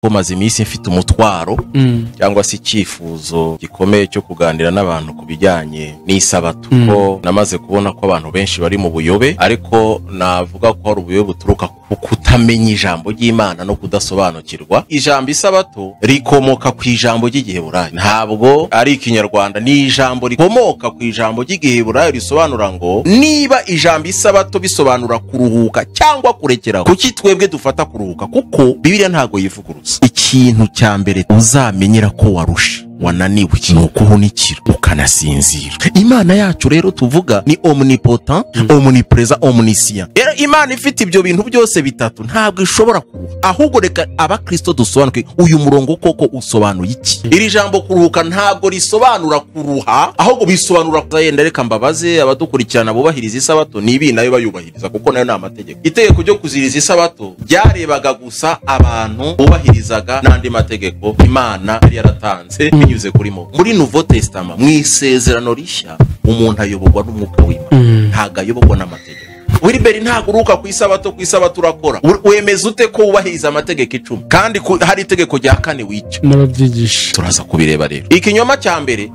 Kuko maze iminsi mfite umutwaro cyangwa se icyifuzo gikomeye cyo kuganira n'abantu ku bijyanye n'isabato, ko namaze kubona ko abantu benshi bari mu buyobe, ariko navuga ko hari ubuyobe buturuka ku kutamenya ijambo ry'Imana no kudasobanukirwa. Ijambo isabato rikomoka ku ijambo ry'Igiheburayo, ntabwo ari Ikinyarwanda, ni ijambo rikomoka ku ijambo ry'Igiheburayo risobanura ngo niba ijambo isabato bisobanura kuruhuka cyangwa kurekeraho, kuki twebwe dufata kuruhuka? Kuko Bibiliya ntabwo yivuguruza. Ikintu cya mbere uzamenyera ko warusha, wananiwe, ni ukuhunikira ukanasinzira. Imana yacu rero tuvuga ni omnipotent, omnipresent, omniscient. Rero Imana ifite ibyo bintu byose bitatu ntabwo ishobora kuruha. Ahubwo reka abakristo dusobanuke uyu murongo koko usobanuye iki. Iri jambo kuruhuka ntabwo risobanura kuruha, ahubwo bisobanura yenda. Reka mbabaze abadukurikirana bubahiriza isabato, nibi nayo bayubahiriza, kuko nayo ni amategeko. Itegeko ryo kuziriza isabato ryarebaga gusa abantu bubahirizaga n'andi mategeko Imana yari yaratanze binyuze kuri mo. Muri Nouveau Testament, mu Isezerano Rishya, umuntu ayoborwa n'Umwuka w'Imana, ntabwo ayoborwa n'amategeko. Wiliberi, ntabwo uruhuka ku isabato, ku isabato urakora. Wemeza ute ko wubahiriza amategeko 10 kandi hari itegeko rya kane wica? N'ababyigisha. Turaza kubireba rero. Ikinyoma cya mbere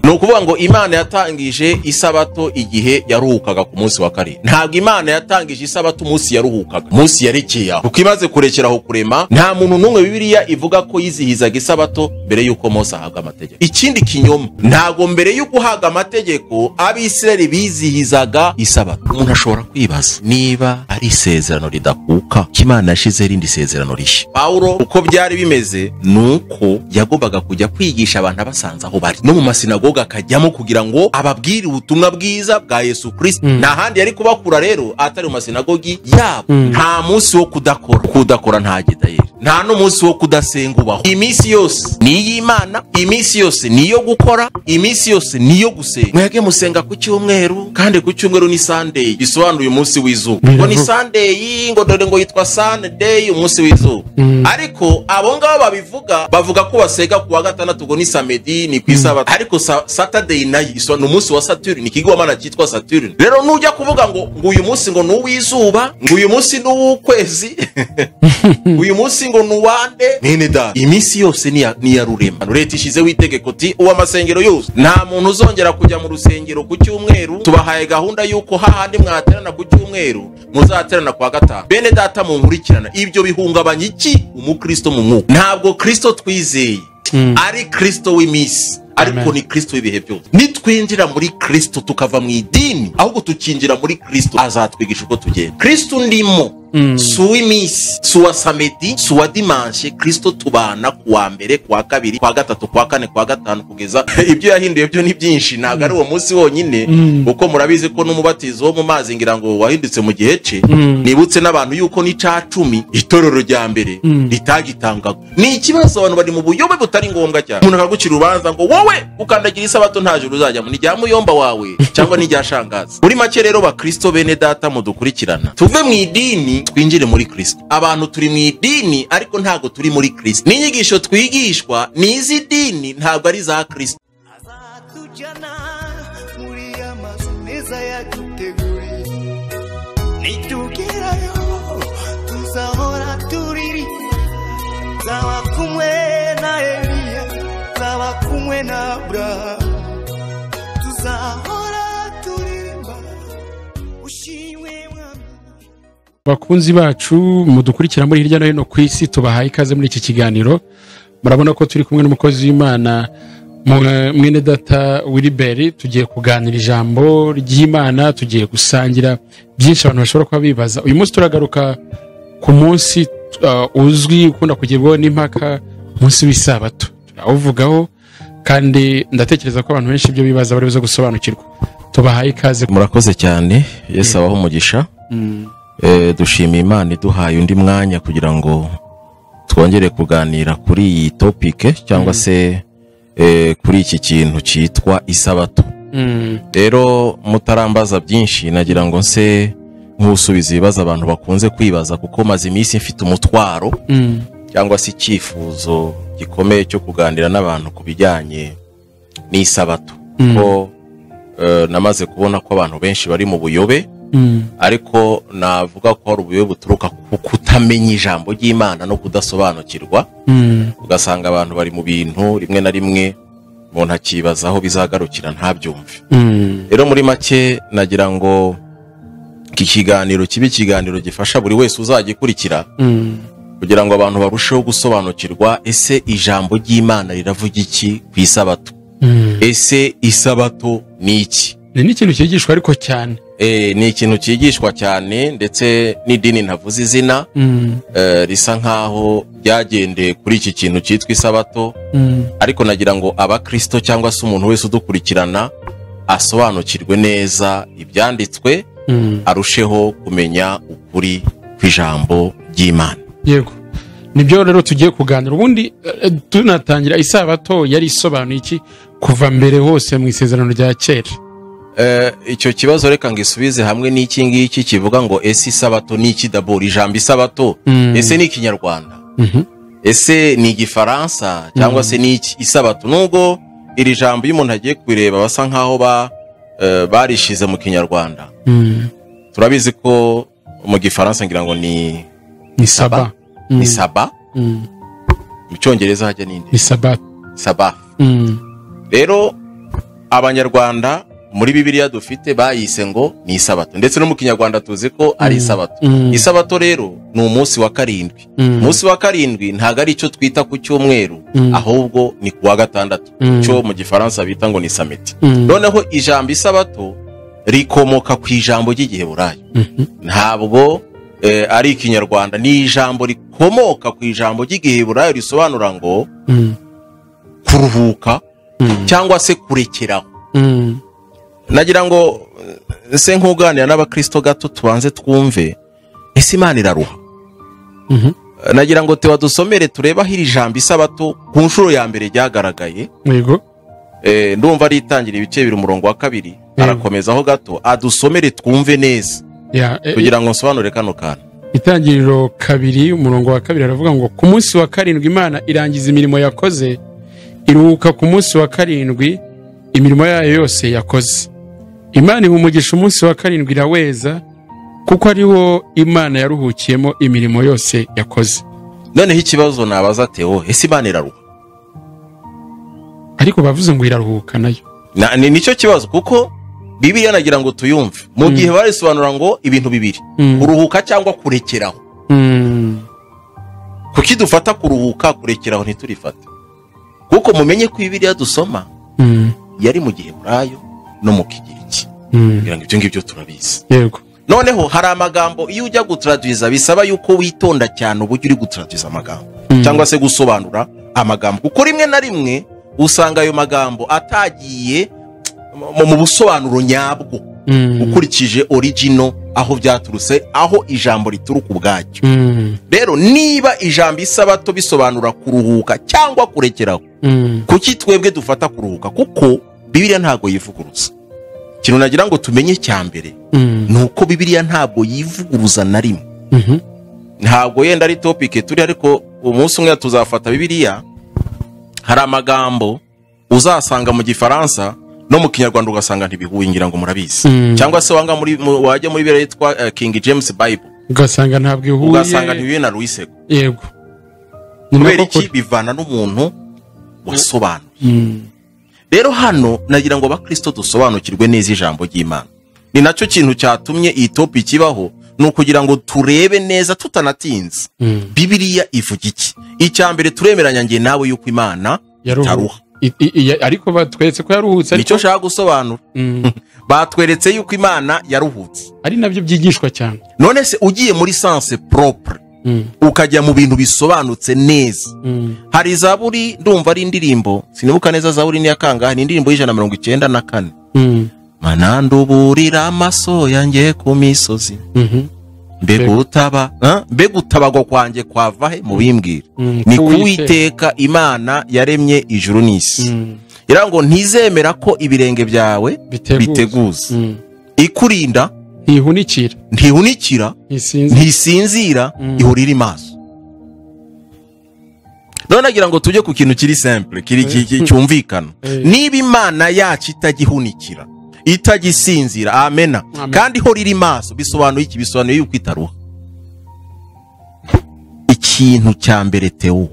ni ukuvuga ngo Imana yatangije isabato igihe yaruhukaga ku munsi wa karindwi. Ntabwo Imana yatangije isabato umunsi yaruhukaga, umunsi yarekeye aho, kuko imaze kurekeraho kurema, nta muntu n'umwe Bibiliya ivuga ko yizihizaga isabato mbere y'uko Mose ahabwa amategeko. Ikindi kinyoma, ntabwo mbere yo guhabwa amategeko Abisirayeli bizihizaga isabato. Umuntu ashobora kwibaza niba ari isezerano ridakuka ko Imana yashizeho irindi sezerano rishya. Pawulo uko byari bimeze ni uko yagombaga kujya kwigisha abantu abasanze aho bari, no mu masinagoga akajyamo kugira ngo ababwire ubutumwa bwiza bwa Yesu Kristo. Nta handi yari kubakura rero atari mu masinagogi yabo. Nta munsi wo kudakora, kudakora nta gidayeri, nta n'umunsi wo kudasenga ubaho. Iminsi yose ni iy'Imana, iminsi yose ni iyo gukora, iminsi yose ni iyo gusenga. Mwebwe musenga ku cyumweru, kandi ku cyumweru ni Sunday, bisobanuye umunsi w'izuba. Ngo ni Sunday, ngo dore ngo yitwa Sunday, umunsi w'izuba. Ariko abo ngabo babivuga bavuga ko basenga ku wa gatandatu, ngo ni samedi, ni ku isabato, ariko Saturday nayo ni umunsi wa Saturn, ni ikigirwamana cyitwa Saturn. Rero nujya kuvuga ngo uyu munsi ngo ni uw'izuba, ngo uyu munsi ni uw'ukwezi, uyu munsi ngo ni uwande, mwene data, iminsi yose ni iya Rurema. Leta ishyizeho itegeko ti uwo amasengero yose, nta muntu uzongera kujya mu rusengero ku cyumweru, tubahaye gahunda y'uko hahandi mwaterana ku cyumweru muzaterana ku wa gatanu. Bene data munkurikirana, ibyo bihungabanya iki umukristo mu mwuka? Ntabwo Kristo twizeye ari Kristo w'iminsi, ariko ni Kristo w'ibihe byose. Nitwinjira muri Kristo tukava mu idini, ahubwo tukinjira muri Kristo, azatwigisha uko tugenda. Kristo ndimo si uw'iminsi, si uwa samedi, si uwa dimanche. Kristo tubana ku wa mbere, ku wa kabiri, ku wa gatatu, ku wa kane, ku wa gatanu, kugeza ibyo yahinduye byo ni byinshi, ntabwo ari uwo munsi wonyine, kuko murabizi ko n'umubatizo wo mu mazi ngira ngo wahindutse mu gihe cye. Nibutse n'abantu yuko n'ica cumi itorero rya mbere ritagitangaga. Ni ikibazo, abantu bari mu buyobe butari ngombwa cyane. Umuntu akagucira urubanza ngo wowe ukandagira isabato nta juru uzajyamo, ni rya muyomba wawe cyangwa ni rya shangazi. Muri make rero, bakristo bene data mudukurikirana, tuve mu idini twinjire muri Kristo. Abantu turi mu idini ariko ntabwo turi muri Kristo. N'inyigisho twigishwa ni iz'idini, ntabwo ari iza Kristo. Azatujyana muri ya mazu meza yaduteguriye, nitugerayo tuzahora turirimba. Nzaba kumwe na Eliya, nzaba kumwe na Aburahamu, tuzahora turirimba ushimwe Mwami. Bakunzi bacu mudukurikira muri hirya no hino ku isi, tubahaye ikaze muri iki kiganiro. Murabona ko turi kumwe n'umukozi w'Imana mwene data Wiliberi. Tugiye kuganira ijambo ry'Imana, tugiye gusangira byinshi abantu bashobora kuba bibaza. Uyu munsi turagaruka ku munsi uzwi ukunda kugibwaho n'impaka, umunsi w'isabato. Turawuvugaho kandi ndatekereza ko abantu benshi ibyo bibaza bari buze gusobanukirwa. Tubahaye ikaze. Murakoze cyane, Yesu abahe umugisha. Dushimiye Imana iduhaye undi mwanya kugira ngo twongere kuganira kuri iyi topic cyangwa se kuri iki kintu cyitwa isabato. Rero mutarambaza byinshi, nagira ngo nse nk'usubiza ibibazo abantu bakunze kwibaza, kuko maze iminsi mfite umutwaro cyangwa se icyifuzo gikomeye cyo kuganira n'abantu ku bijyanye n'isabato, kuko namaze kubona ko abantu benshi bari mu buyobe. Ariko navuga ko hari ubuyobe buturuka ku kutamenya ijambo ry'Imana no kudasobanukirwa. Ugasanga abantu bari mu bintu rimwe na rimwe umuntu akibaza aho bizagarukira ntabyumve. Rero muri make nagira ngo iki kiganiro kibe ikiganiro gifasha buri wese uzagikurikira, kugira ngo abantu barusheho gusobanukirwa ese ijambo ry'Imana riravuga iki ku isabato, ese isabato ni iki. Ni ikintu cyigishwa ariko cyane. Ni ikintu cyigishwa cyane, ndetse n'idini ntavuze izina risa nkaho ryagendeye kuri iki kintu cyitwa isabato. Ariko nagira ngo abakristo cyangwa se umuntu wese udukurikirana asobanukirwe neza ibyanditswe, arusheho kumenya ukuri kw'ijambo ry'Imana. Yego, nibyo rero tugiye kuganira. Ubundi tunatangira, isabato yari isobanuye iki kuva mbere hose mu isezerano rya kera? Icyo kibazo reka ngisubize hamwe n'iki ngiki kivuga ngo ese isabato ni iki? Dabord ijambo isabato ese ni ikinyarwanda, ese ni igifaransa, cyangwa se ni iki isabato? Nubwo iri jambo iyo umuntu agiye kubireba basa nkaho barishize mu kinyarwanda. Turabizi ko mu gifaransa ngira ngo ni saba, ni saba. Mu cyongereza hajya ninde? Ni sabat. Saba. Rero abanyarwanda muri Bibiliya dufite bayise ngo ni isabato, ndetse no mu kinyarwanda tuzi ko ari isabato. Isabato rero ni umunsi wa karindwi. Umunsi wa karindwi ntago ari icyo twita ku cyumweru, ahubwo ni ku wa gatandatu, cyo mu gifaransa bita ngo ni samedi. Noneho ijambo isabato rikomoka ku ijambo ry'igiheburayo. Ntabwo ari ikinyarwanda, ni ijambo rikomoka ku ijambo ry'igiheburayo risobanura ngo kuruhuka cyangwa se kurekeraho. Nagira ngo se nkuganira n'abakristo gato tubanze twumve ese Imana iraruha. Nagira ngo tuba dusomere turebe aho iri jambo isabato ku nshuro ya mbere ryagaragaye. Yego. Ndumva ari itangira ibice bibiri umurongo wa 2, arakomezaho gato adusomere twumve neza kugira ngo nsobanure kano kantu. Itangiriro 2 umurongo wa 2 aravuga ngo ku munsi wa 7 Imana irangiza imirimo yakoze, iruhuka ku munsi wa 7 imirimo yayo yose yakoze. Imana iha umugisha umunsi wa 7 iraweza, kuko ari wo Imana yaruhukiyemo imirimo yose yakoze. Noneho ikibazo nabaza Theo, ese Imana iraruha? Ariko bavuze ngo iraruhuka nayo. Ni nicyo kibazo, kuko Bibiliya nagira ngo tuyumve mu gihe barisobanura ngo ibintu bibiri, kuruhuka cyangwa kurekeraho. Kuki dufata kuruhuka, kurekeraho ntiturifate? Kuko mumenye ko Bibiliya dusoma yari mu giheburayo no mu kigiriki. Kugira ngo ibyo ngibyo turabizi. Yego. Noneho hari amagambo iyo ujya gutraduiza bisaba yuko witonda cyane uburyo uri gutraduiza amagambo, cyangwa se gusobanura amagambo, kuko rimwe na rimwe usanga ayo magambo atagiye mu busobanuro nyabwo ukurikije original aho byaturutse, aho ijambo rituruka ubwacyo. Rero niba ijambo isabato bisobanura kuruhuka cyangwa kurekeraho, kuki twebwe dufata kuruhuka? Kuko Bibiliya ntago yivuguruza. Ikintu nagira ngo tumenye cya mbere ni uko Bibiliya ntabwo yivuguruza na rimwe. Ntabwo yenda ari topic turi, ariko umunsi umwe tuzafata Bibiliya. Hari amagambo uzasanga mu gifaransa no mu kinyarwanda ugasanga ntibihuye, ngira ngo murabizi. Cyangwa se wanga muri wajya muri Bibiliya yitwa King James Bible ugasanga ntabwo ihuye, ugasanga ntibihuye na Louis Sego. Yego. Kubera iki? Bivana n'umuntu wasobanuye. Rero hano nagira ngo abakristo dusobanukirwe neza ijambo ry'Imana. Ni nacyo kintu cyatumye iyi topic ibaho, ni ukugira ngo turebe neza tutanatinze Bibiliya ivuga iki. Icya mbere turemeranya nge nawe yuko Imana itaruha. Ariko batweretse ko yaruhutse. Nicyo nshaka gusobanura. Batweretse yuko Imana yaruhutse, ari nabyo byigishwa cyane. None se ugiye muri sens propre, ukajya mu bintu bisobanutse neza. Hari Zaburi, ndumva ari indirimbo, sinibuka neza Zaburi ni ya kangahe, ni indirimbo y'194. Mana nduburira amaso yanjye ku misozi, mbega utabagwa kwanjye kwava he? Mubimbwira. Ni kuwiteka Imana yaremye ijuru n'isi. Ira ngo ntizemera ko ibirenge byawe biteguza. Ikurinda ntihunikira, ntisinzira, ihora iri maso. None nagira ngo tujye ku kintu kiri simple, kiri cyumvikana. Niba Imana yacu itagihunikira, Itagisinzira. Amena. Kandi ihora iri maso. Bisobanuye iki? Bisobanuye yuko itaruha. Ikintu cya mbere Theo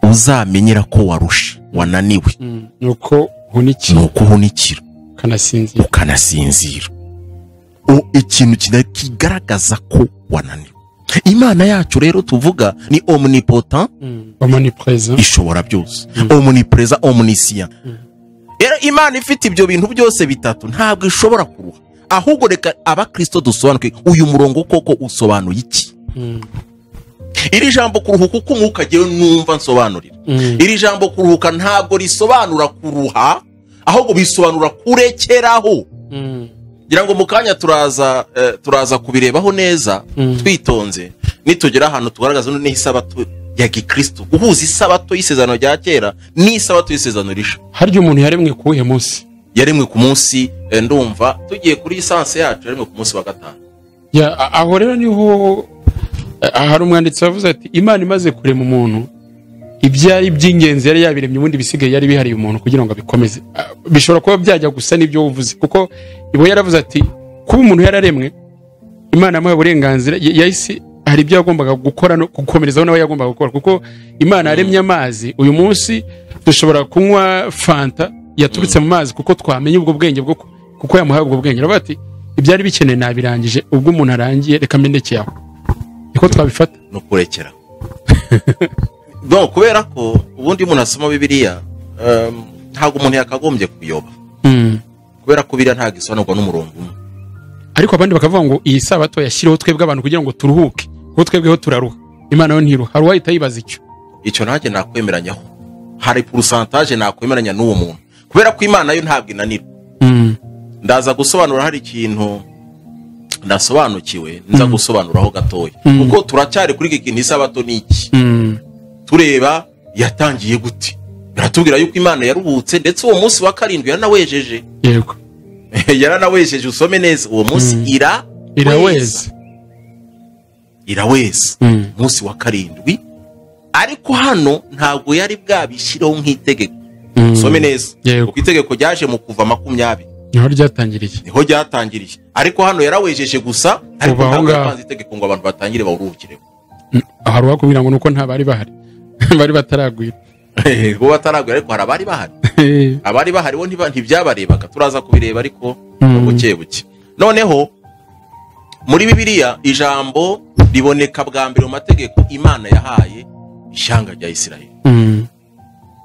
uzamenyera ko warushe, wananiwe, nuko uhunikira, nuko uhunikira ukanasinzira. Ikintu kigaragaza ko wananiwe. Imana yacu rero tuvuga ni omnipotent, omnipresent, ishobora byose, omnipresent, omniscient. Rero Imana ifite ibyo bintu byose bitatu ntabwo ishobora kuruha. Ahubwo reka abakristo dusobanuke uyu murongo koko usobanuye iki. Iri jambo kuruhuka uko umwuka agiye numva nsobanurira. Iri jambo kuruhuka ntabwo risobanura kuruha, ahubwo bisobanura kurekeraho. Ngira ngo mu kanya turaza kubirebaho neza twitonze, nitugera ahantu tugaragaza n'isabato ya Gikristo, guhuza isabato y'isezerano rya kera n'isabato y'isezerano risha. Harya umuntu yaremwe ku wuhe munsi? Yaremwe ku munsi, ndumva tugiye kuri lisansi yacu, yaremwe ku munsi wa gatanu. Aho rero niho hari umwanditsi wavuze ati Imana imaze kurema umuntu ibyari by'ingenzi yari yabiremye, ubundi bisigaye yari bihariye umuntu kugira ngo abikomeze. Bishobora kuba byajya gusa n'ibyo uvuze, kuko ibo yaravuze ati kuba umuntu yararemwe Imana yamuhaye uburenganzira, yahise hari ibyo yagombaga gukora no gukomerezaho nawe yagombaga gukora, kuko Imana yaremye amazi. Uyu munsi dushobora kunywa fanta yaturutse mu mazi kuko twamenye ubwo bwenge bwo kuko yamuhaye ubwo bwenge. Aravuga ati ibyari bikenewe nabirangije, ubwo umuntu arangiye reka mendeke aho. Niko twabifata no kurekera. Donc kubera ko ubundi umuntu asoma Bibiliya ntabwo umuntu yakagombye kuyoba. Kubera ko Bibiliya ntabwo isobanurwa n'umurongo umwe. Ariko abandi bakavuga ngo iyi sabato yashyiriweho twebwe abantu kugira ngo turuhuke, kuko twebweho turaruha, Imana yo ntiruha. Hari uwahita yibaza icyo. Icyo nanjye nakwemeranyaho. Hari pourcentage nakwemeranya n'uwo muntu. Kubera ko Imana yo ntabwo inanirwa. Ndaza gusobanura hari ikintu ndasobanukiwe, nza gusobanuraho gatoya. Kuko turacyari kuri iki kintu isabato ni iki. Tureba yatangiye gute. Biratubwira yuko Imana yaruhutse ndetse uwo munsi wa karindwi yaranawejeje. Yego. Yaranawejeje, usome neza uwo munsi iraweza. Iraweza. Munsi wa karindwi. Ariko hano ntabwo yari bwabishyireho nk'itegeko. Usome neza. Kuko itegeko ryaje mu kuva 20. Niho ryatangiriye. Niho ryatangiriye. Ariko hano yarawejeje gusa, ariko ntabwo yatanze itegeko ngo abantu batangire bawuruhukireho. Hari uwakubwira ngo nuko nta bari bahari. Bari bataragwira. Bo bataragwira, ariko hari abari bahari. Abari bahari bo ntibyabarebaga. Turaza kubireba ariko buke buke. Noneho muri Bibiliya ijambo riboneka bwa mbere mu mategeko Imana yahaye ishyanga rya Isirayeli.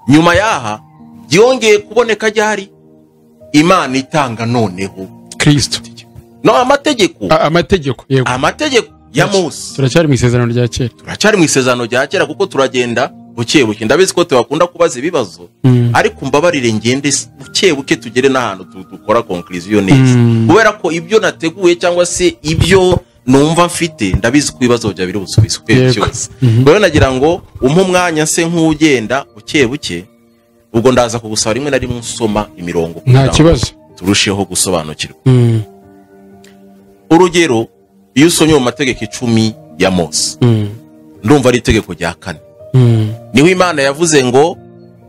Nyuma yaha byongeye kuboneka ryari Imana itanga noneho Kristo. No amategeko. Amategeko, yego. Amategeko ya Mose. Turacyari mu isezerano rya kera. Turacyari mu isezerano rya kera kuko turagenda buke buke. Ndabizi ko tubakunda kubaza ibibazo, ariko mbabarire ngende buke buke tugere n'ahantu dukora conclusion neza. Kubera ko ibyo nateguye cyangwa se ibyo numva mfite ndabizi ko ibibazo bya biri busubizwe byose. Rero nagira ngo umpe umwanya se nk'ugenda buke buke, ubwo ndaza kugusaba rimwe na rimwe nsoma imirongo nta kibazo turusheho gusobanukirwa. Urugero iyo usomye mu mategeko 10 ya Mose, ndumva ari itegeko rya 4. Niho Imana yavuze ngo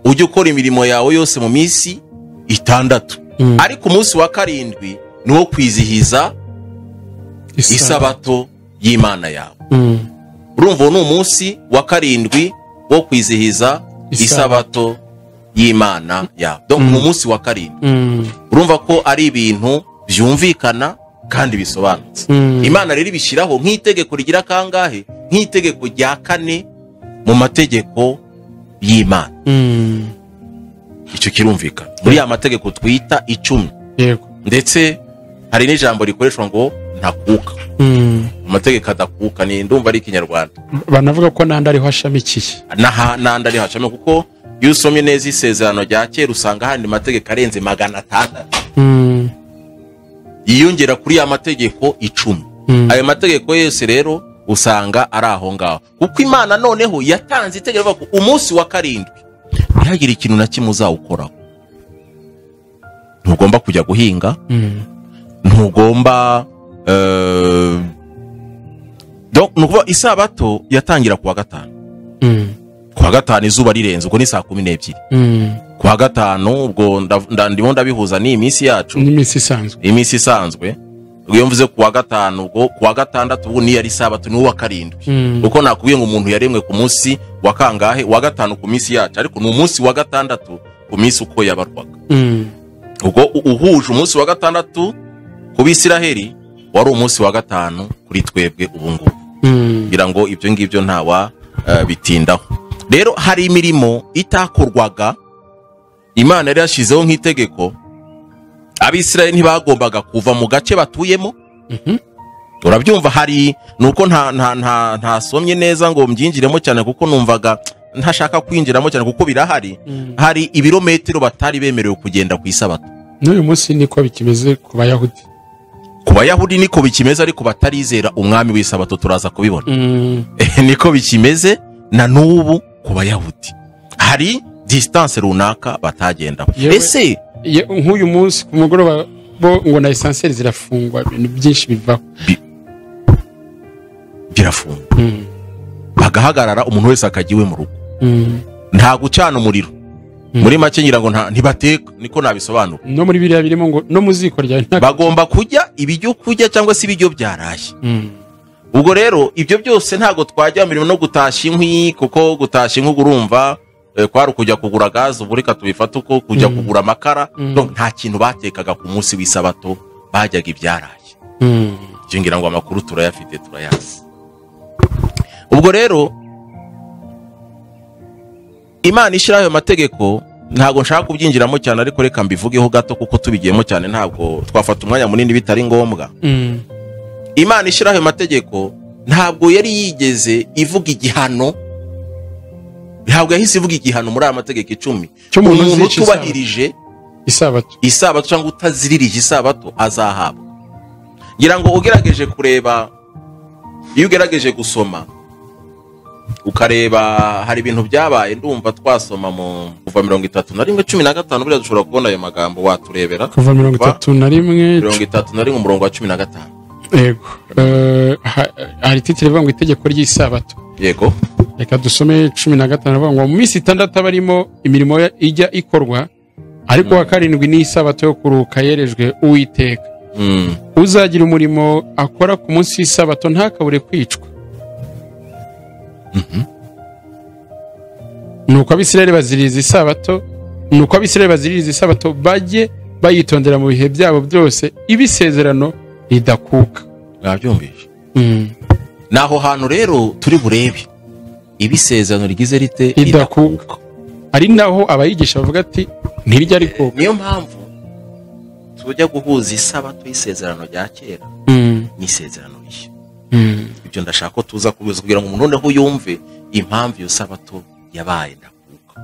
ujye ukora imirimo yawe yose mu minsi 6, ariko umunsi wa 7 ni wo kwizihiza isabato y'Imana yawe. Urumva ni umunsi wa 7 wo kwizihiza isabato y'Imana yawe. Donc ni umunsi wa 7. Urumva ko ari ibintu byumvikana kandi bisobanutse. Imana rero ibishyiraho nk'itegeko rigira kangahe? Nk'itegeko rya 4 mu mategeko y'Imana. Icyo kirumvikana. Muri ya mategeko twita 10. Yego. Ndetse hari n'ijambo rikoreshwa ngo ntakuka. Amategeko adakuka ni ndumva ari ikinyarwanda. Banavuga ko nandi ariho ashamikiye. Nandi ariho ashamikiye, kuko iyo usomye neza isezerano rya kera usanga hari mategeko arenze 600. Yiyongera kuri ya mategeko 10. Ayo mategeko yose rero usanga ari aho ngaho. Kuko Imana noneho yatanze itegeko ko umunsi wa 7 ntihagire ikintu na kimwe uzawukoraho. Ntugomba kujya guhinga, ntugomba donc nukuva isabato yatangira kuwa 5. Kuwa 5 izuba rirenze, ubwo ni saa 12. Ku wa gatanu ubwo ndimo ndabihuza n'iyi minsi yacu, n'iminsi isanzwe. Iminsi isanzwe. Iyo mvuze ku wa gatanu, ubwo ku wa gatandatu ubu niyo ari isabato, ni uwa karindwi, kuko nakubwiye ngo umuntu yaremwe ku munsi wa kangahe? Wa gatanu ku minsi yacu, ariko ni umunsi wa gatandatu ku minsi uko yabarwaga. Ubwo uhuje umunsi wa gatandatu ku Bisiraheli, wari umunsi wa gatanu kuri twebwe ubu ngubu. Kugira ngo ibyo ngibyo ntawa bitindaho. Rero hari imirimo itakorwaga Imana yari yashyizeho nk'itegeko. Abisirayeli ntibagombaga kuva mu gace batuyemo. Urabyumva, hari nuko nta nta nta ntasomye neza ngo mbyinjiremo cyane, kuko numvaga ntashaka kwinjiramo cyane, kuko birahari. Hari ibirometero batari bemerewe kugenda ku isabato. N'uyu munsi niko bikimeze ku Bayahudi. Ku Bayahudi niko bikimeze, ariko batarizera umwami w'isabato, turaza kubibona. Niko bikimeze na n'ubu ku Bayahudi, hari distance runaka batagendaho. Ese Nk'uyu munsi ku mugoroba bo ngo na esanseri zirafungwa, ibintu byinshi bivaho. Birafungwa, bagahagarara, umuntu wese akajya iwe mu rugo. Nta gucana umuriro. Muri make ngira ngo ntibateka, niko nabisobanura. No muri biriya birimo ngo no mu ziko ryawe nta. Bagomba kurya ibiryo kurya cyangwa se ibiryo byaraye. Ubwo rero ibyo byose ntabwo twajya mu mirimo no gutashya inkwi, kuko gutashya inkwi urumva kwari ukujya kugura gaze. Ubu reka tubifate uko kujya kugura amakara. Donc, nta kintu batekaga ku munsi w'isabato, bajyaga ibyaraye. Ibyo ngira ngo amakuru turayafite, turayazi. Ubwo rero Imana ishyiraho ayo mategeko, ntabwo nshaka kubyinjiramo cyane, ariko reka mbivugeho gato, kuko tubigiyemo cyane ntabwo twafata umwanya munini bitari ngombwa. Imana ishyiraho ayo mategeko ntabwo yari yigeze ivuga igihano, ntabwo yahise ivuga igihano muri aya mategeko 10 Cy'umuntu umuntu uzica utubahirije isabato. Isabato cyangwa utaziririje isabato azahabwa. Ngira ngo ugerageje kureba, iyo ugerageje gusoma ukareba, hari ibintu byabaye. Ndumva twasoma mu Kuva 31:15, buriya dushobora kubona ayo magambo, waturebera. Kuva 31. 31, umurongo wa 15. Yego. Hari titre ivuga ngo itegeko ry'isabato. Yego. Reka dusome 15, avuga ngo mu minsi 6 aba arimo imirimo ijya ikorwa, ariko wa karindwi ni isabato yo kuruhuka yerejwe Uwiteka. Uzagira umurimo akora ku munsi w'isabato ntakabure kwicwa. Nuko Abisirayeli baziririza isabato, bajye bayitondera mu bihe byabo byose, ibisezerano ridakuka. Mwabyumvise? Ni aho hantu rero turi burebe ibisezerano rigize rite? Ridakuka, ari naho abayigisha bavuga ati ntirijya rikuka. Niyo mpamvu tujya guhuza isabato y'isezerano rya kera n'isezerano rishya. Ibyo ndashaka ko tuza kubihuza kugira ngo umuntu noneho yumve impamvu iyo sabato yabaye ndakuka.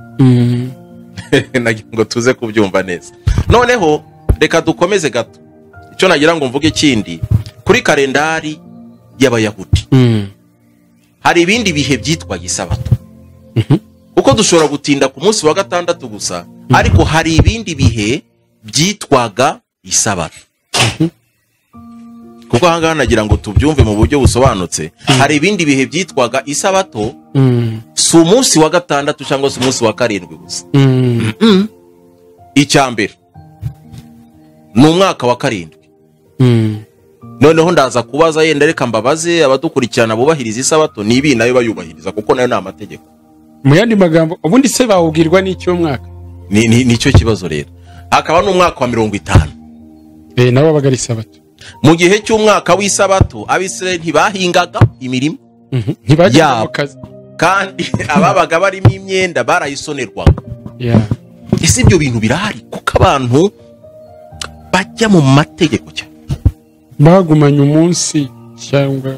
Nagira ngo tuze kubyumva neza. Noneho reka dukomeze gato. Icyo nagira ngo mvuge kindi, kuri kalendari y'Abayahudi hari ibindi bihe byitwaga isabato, kuko dushobora gutinda ku munsi wa gatandatu gusa, ariko hari ibindi bihe byitwaga isabato. Kuko ahangaha nagira ngo tubyumve mu buryo busobanutse, hari ibindi bihe byitwaga isabato, si umunsi wa gatandatu cyangwa se umunsi wa karindwi gusa. Icya mbere ni umwaka wa karindwi. Noneho ndaza kubaza, yenda reka mbabaze abadukurikirana bubahiriza isabato, ni ibi nayo bayubahiriza, kuko nayo ni amategeko. Mu yandi magambo, ubundi se bawubwirwa n'icy'umwaka? Nicyo kibazo rero. Hakaba n'umwaka wa 50. Nabo babaga ari isabato. Mu gihe cy'umwaka w'isabato Abisirayeli ntibahingaga imirima Ntibajyaga yabo. mu kazi. Kandi ababaga barimo imyenda barayisonerwaga. Ese ibyo bintu birahari? Kuko abantu bajya mu mategeko cyane. Bagumanye umunsi cyangwa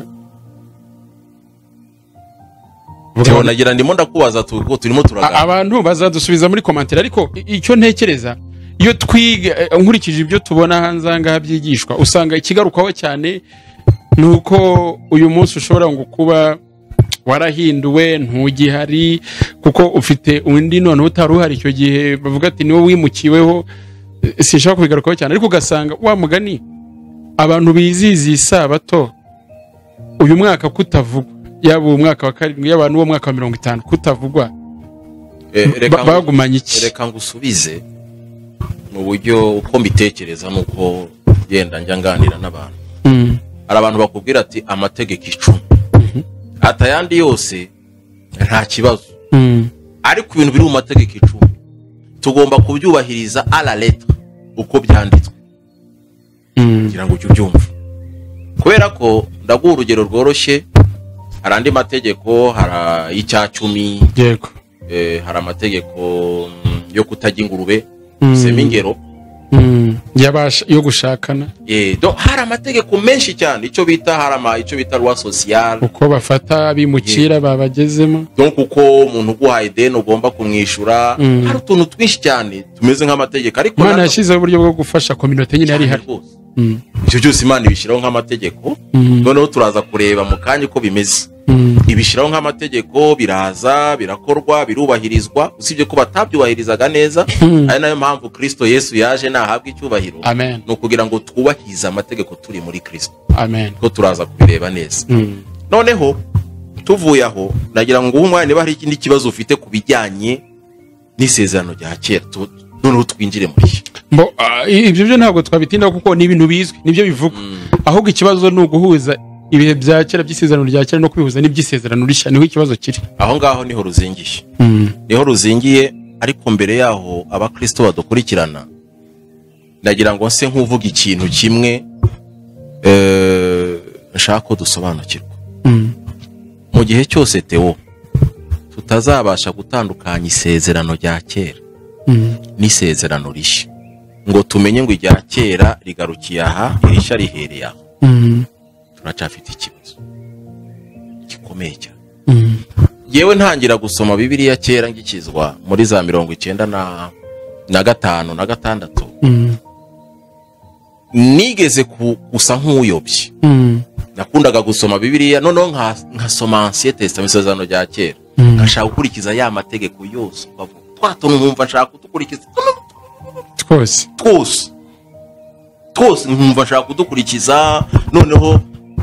Theo, nagira ndimo ndakubaza, kuko turimo turaganira. Abantu bazadusubiza muri commentaire, ariko icyo ntekereza, iyo twiga, nkurikije ibyo tubona hanze aha ngaha byigishwa, usanga ikigarukwaho cyane ni uko uyu munsi ushobora ngo kuba warahinduwe, ntugihari, kuko ufite undi noneho utari uhari icyo gihe, bavuga ati niwo wimukiweho. Sinshaka kubigarukaho cyane, ariko ugasanga wa mugani abantu bizihiza isabato uyu mwaka kutavugwa, yaba uwo mwaka wa karindwi, yaba n'uwo mwaka wa 50 kutavugwa. Bagumanye iki? Reka ngusubize mu buryo uko mbitekereza nuko genda njya nganira n'abantu. Hari abantu bakubwira ati amategeko 10 atayandi yose nta kibazo, ariko ibintu biri mu mategeko 10 tugomba kubyubahiriza à la lettre uko byanditswe, kugira ngo ujye ubyumva. Kubera ko ndaguha urugero rworoshye, hari andi mategeko, hari icya 10, yego, hari amategeko yo kutarya ingurube, sema ingero, yo gushakana, hari amategeko menshi cyane, icyo bita harama, icyo bita loi sociale, uko bafata abimukira babagezemo, donc uko umuntu uguhaye ideni ugomba kumwishyura. Hari utuntu twinshi cyane tumeze nk'amategeko, ariko Imana yashyizeho uburyo bwo gufasha communauté nyine yari ihari. Ibyo byose Imana ibishyiraho nk'amategeko. Noneho turaza kureba mu kanya uko bimeze. Ibishyiraho nk'amategeko, biraza birakorwa, birubahirizwa, usibye ko batabyubahirizaga neza. Ari nayo mpamvu Kristo Yesu yaje, nahabwa icyubahiro. Amen. Ni ukugira ngo twubahirize amategeko turi muri Kristo. Amen. Ko turaza kubireba neza. Noneho tuvuye aho, nagira ngo uhe umwanya niba hari ikindi kibazo ufite ku bijyanye n'isezerano rya kera, noneho twinjire muri yo. Ibyo byo ntabwo twabitindaho kuko ni ibintu bizwi, nibyo bivugwa. Ahubwo ikibazo ni uguhuza ibihe bya kera by'isezerano rya kera no kwihuza n'iby'isezerano rishya, niho ikibazo kiri. Aho ngaho niho ruzingiye. Niho ruzingiye, ariko mbere yaho abakristo badukurikirana, nagira ngo nse nkuvuga ikintu kimwe nshaka ko dusobanukirwa. Mu gihe cyose Theo tutazabasha gutandukanya isezerano rya kera n'isezerano rishya, ngo tumenye ngo irya kera rigarukiye aha, irishya rihereye aha, turacyafite ikibazo gikomeye cyane. Yewe ntangira gusoma Bibiliya kera ngikizwa muri za 95 na 6, nigeze gusa nk'uyobye. Nakundaga gusoma Bibiliya, noneho nkasoma Ancien Testament, isezerano rya kera, nkashaka gukurikiza ya mategeko yose, twatuntu nkumva nshaka kudukurikiza twose nkumva nshaka kudukurikiza. Noneho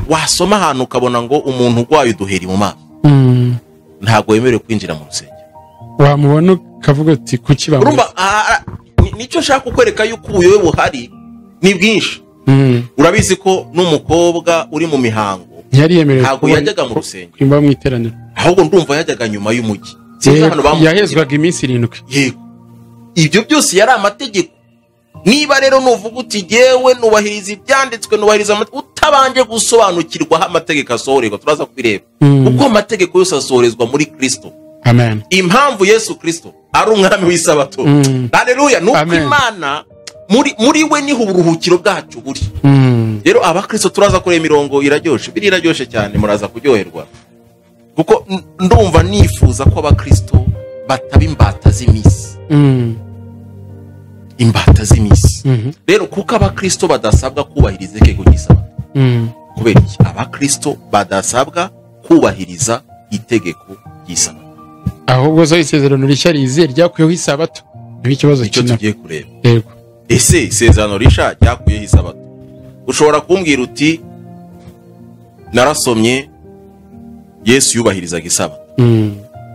wasoma ahantu ukabona ngo umuntu urwaye uduheri mu maso ntabwo wemerewe kwinjira mu rusengero, wamubona ukavuga uti kuki bamurumva. Nicyo nshaka kukwereka yuko ubuyobe buhari ni bwinshi. Urabizi ko n'umukobwa uri mu mihango ntabwo yajyaga mu rusengero, ahubwo ndumva yajyaga nyuma y'umujyi, yahezwaga iminsi 7. Yego, ibyo byose yari amategeko. Niba rero nuvuga uti jewe nubahiriza ibyanditswe, nubahiriza utabanje gusobanukirwa aho amategeko asohorerwa, turaza kubireba kuko amategeko yose asohorezwa muri Kristo. Amen. Impamvu Yesu Kristo ari umwami w'isabato, haleluya, nuko Imana muri we niho uburuhukiro bwacu buri. Rero abakristo turaza kureba imirongo iraryoshe, biri iraryoshe cyane, muraza kuryoherwa, kuko ndumva nifuza ko abakristo bataba imbata z'imisi. Imbata z'imisi. Rero kuko abakristo badasabwa kubahiriza itegeko ry'isabato, kubera iki abakristo badasabwa kubahiriza itegeko ry'isabato? Ahubwo zo isezerano rishya rize ryakuyeho isabato, niho ikibazo kiri tugiye kureba. Yego, ese isezerano rishya ryakuyeho isabato? Ushobora kumbwira uti narasomye Yesu yubahirizaga isabato.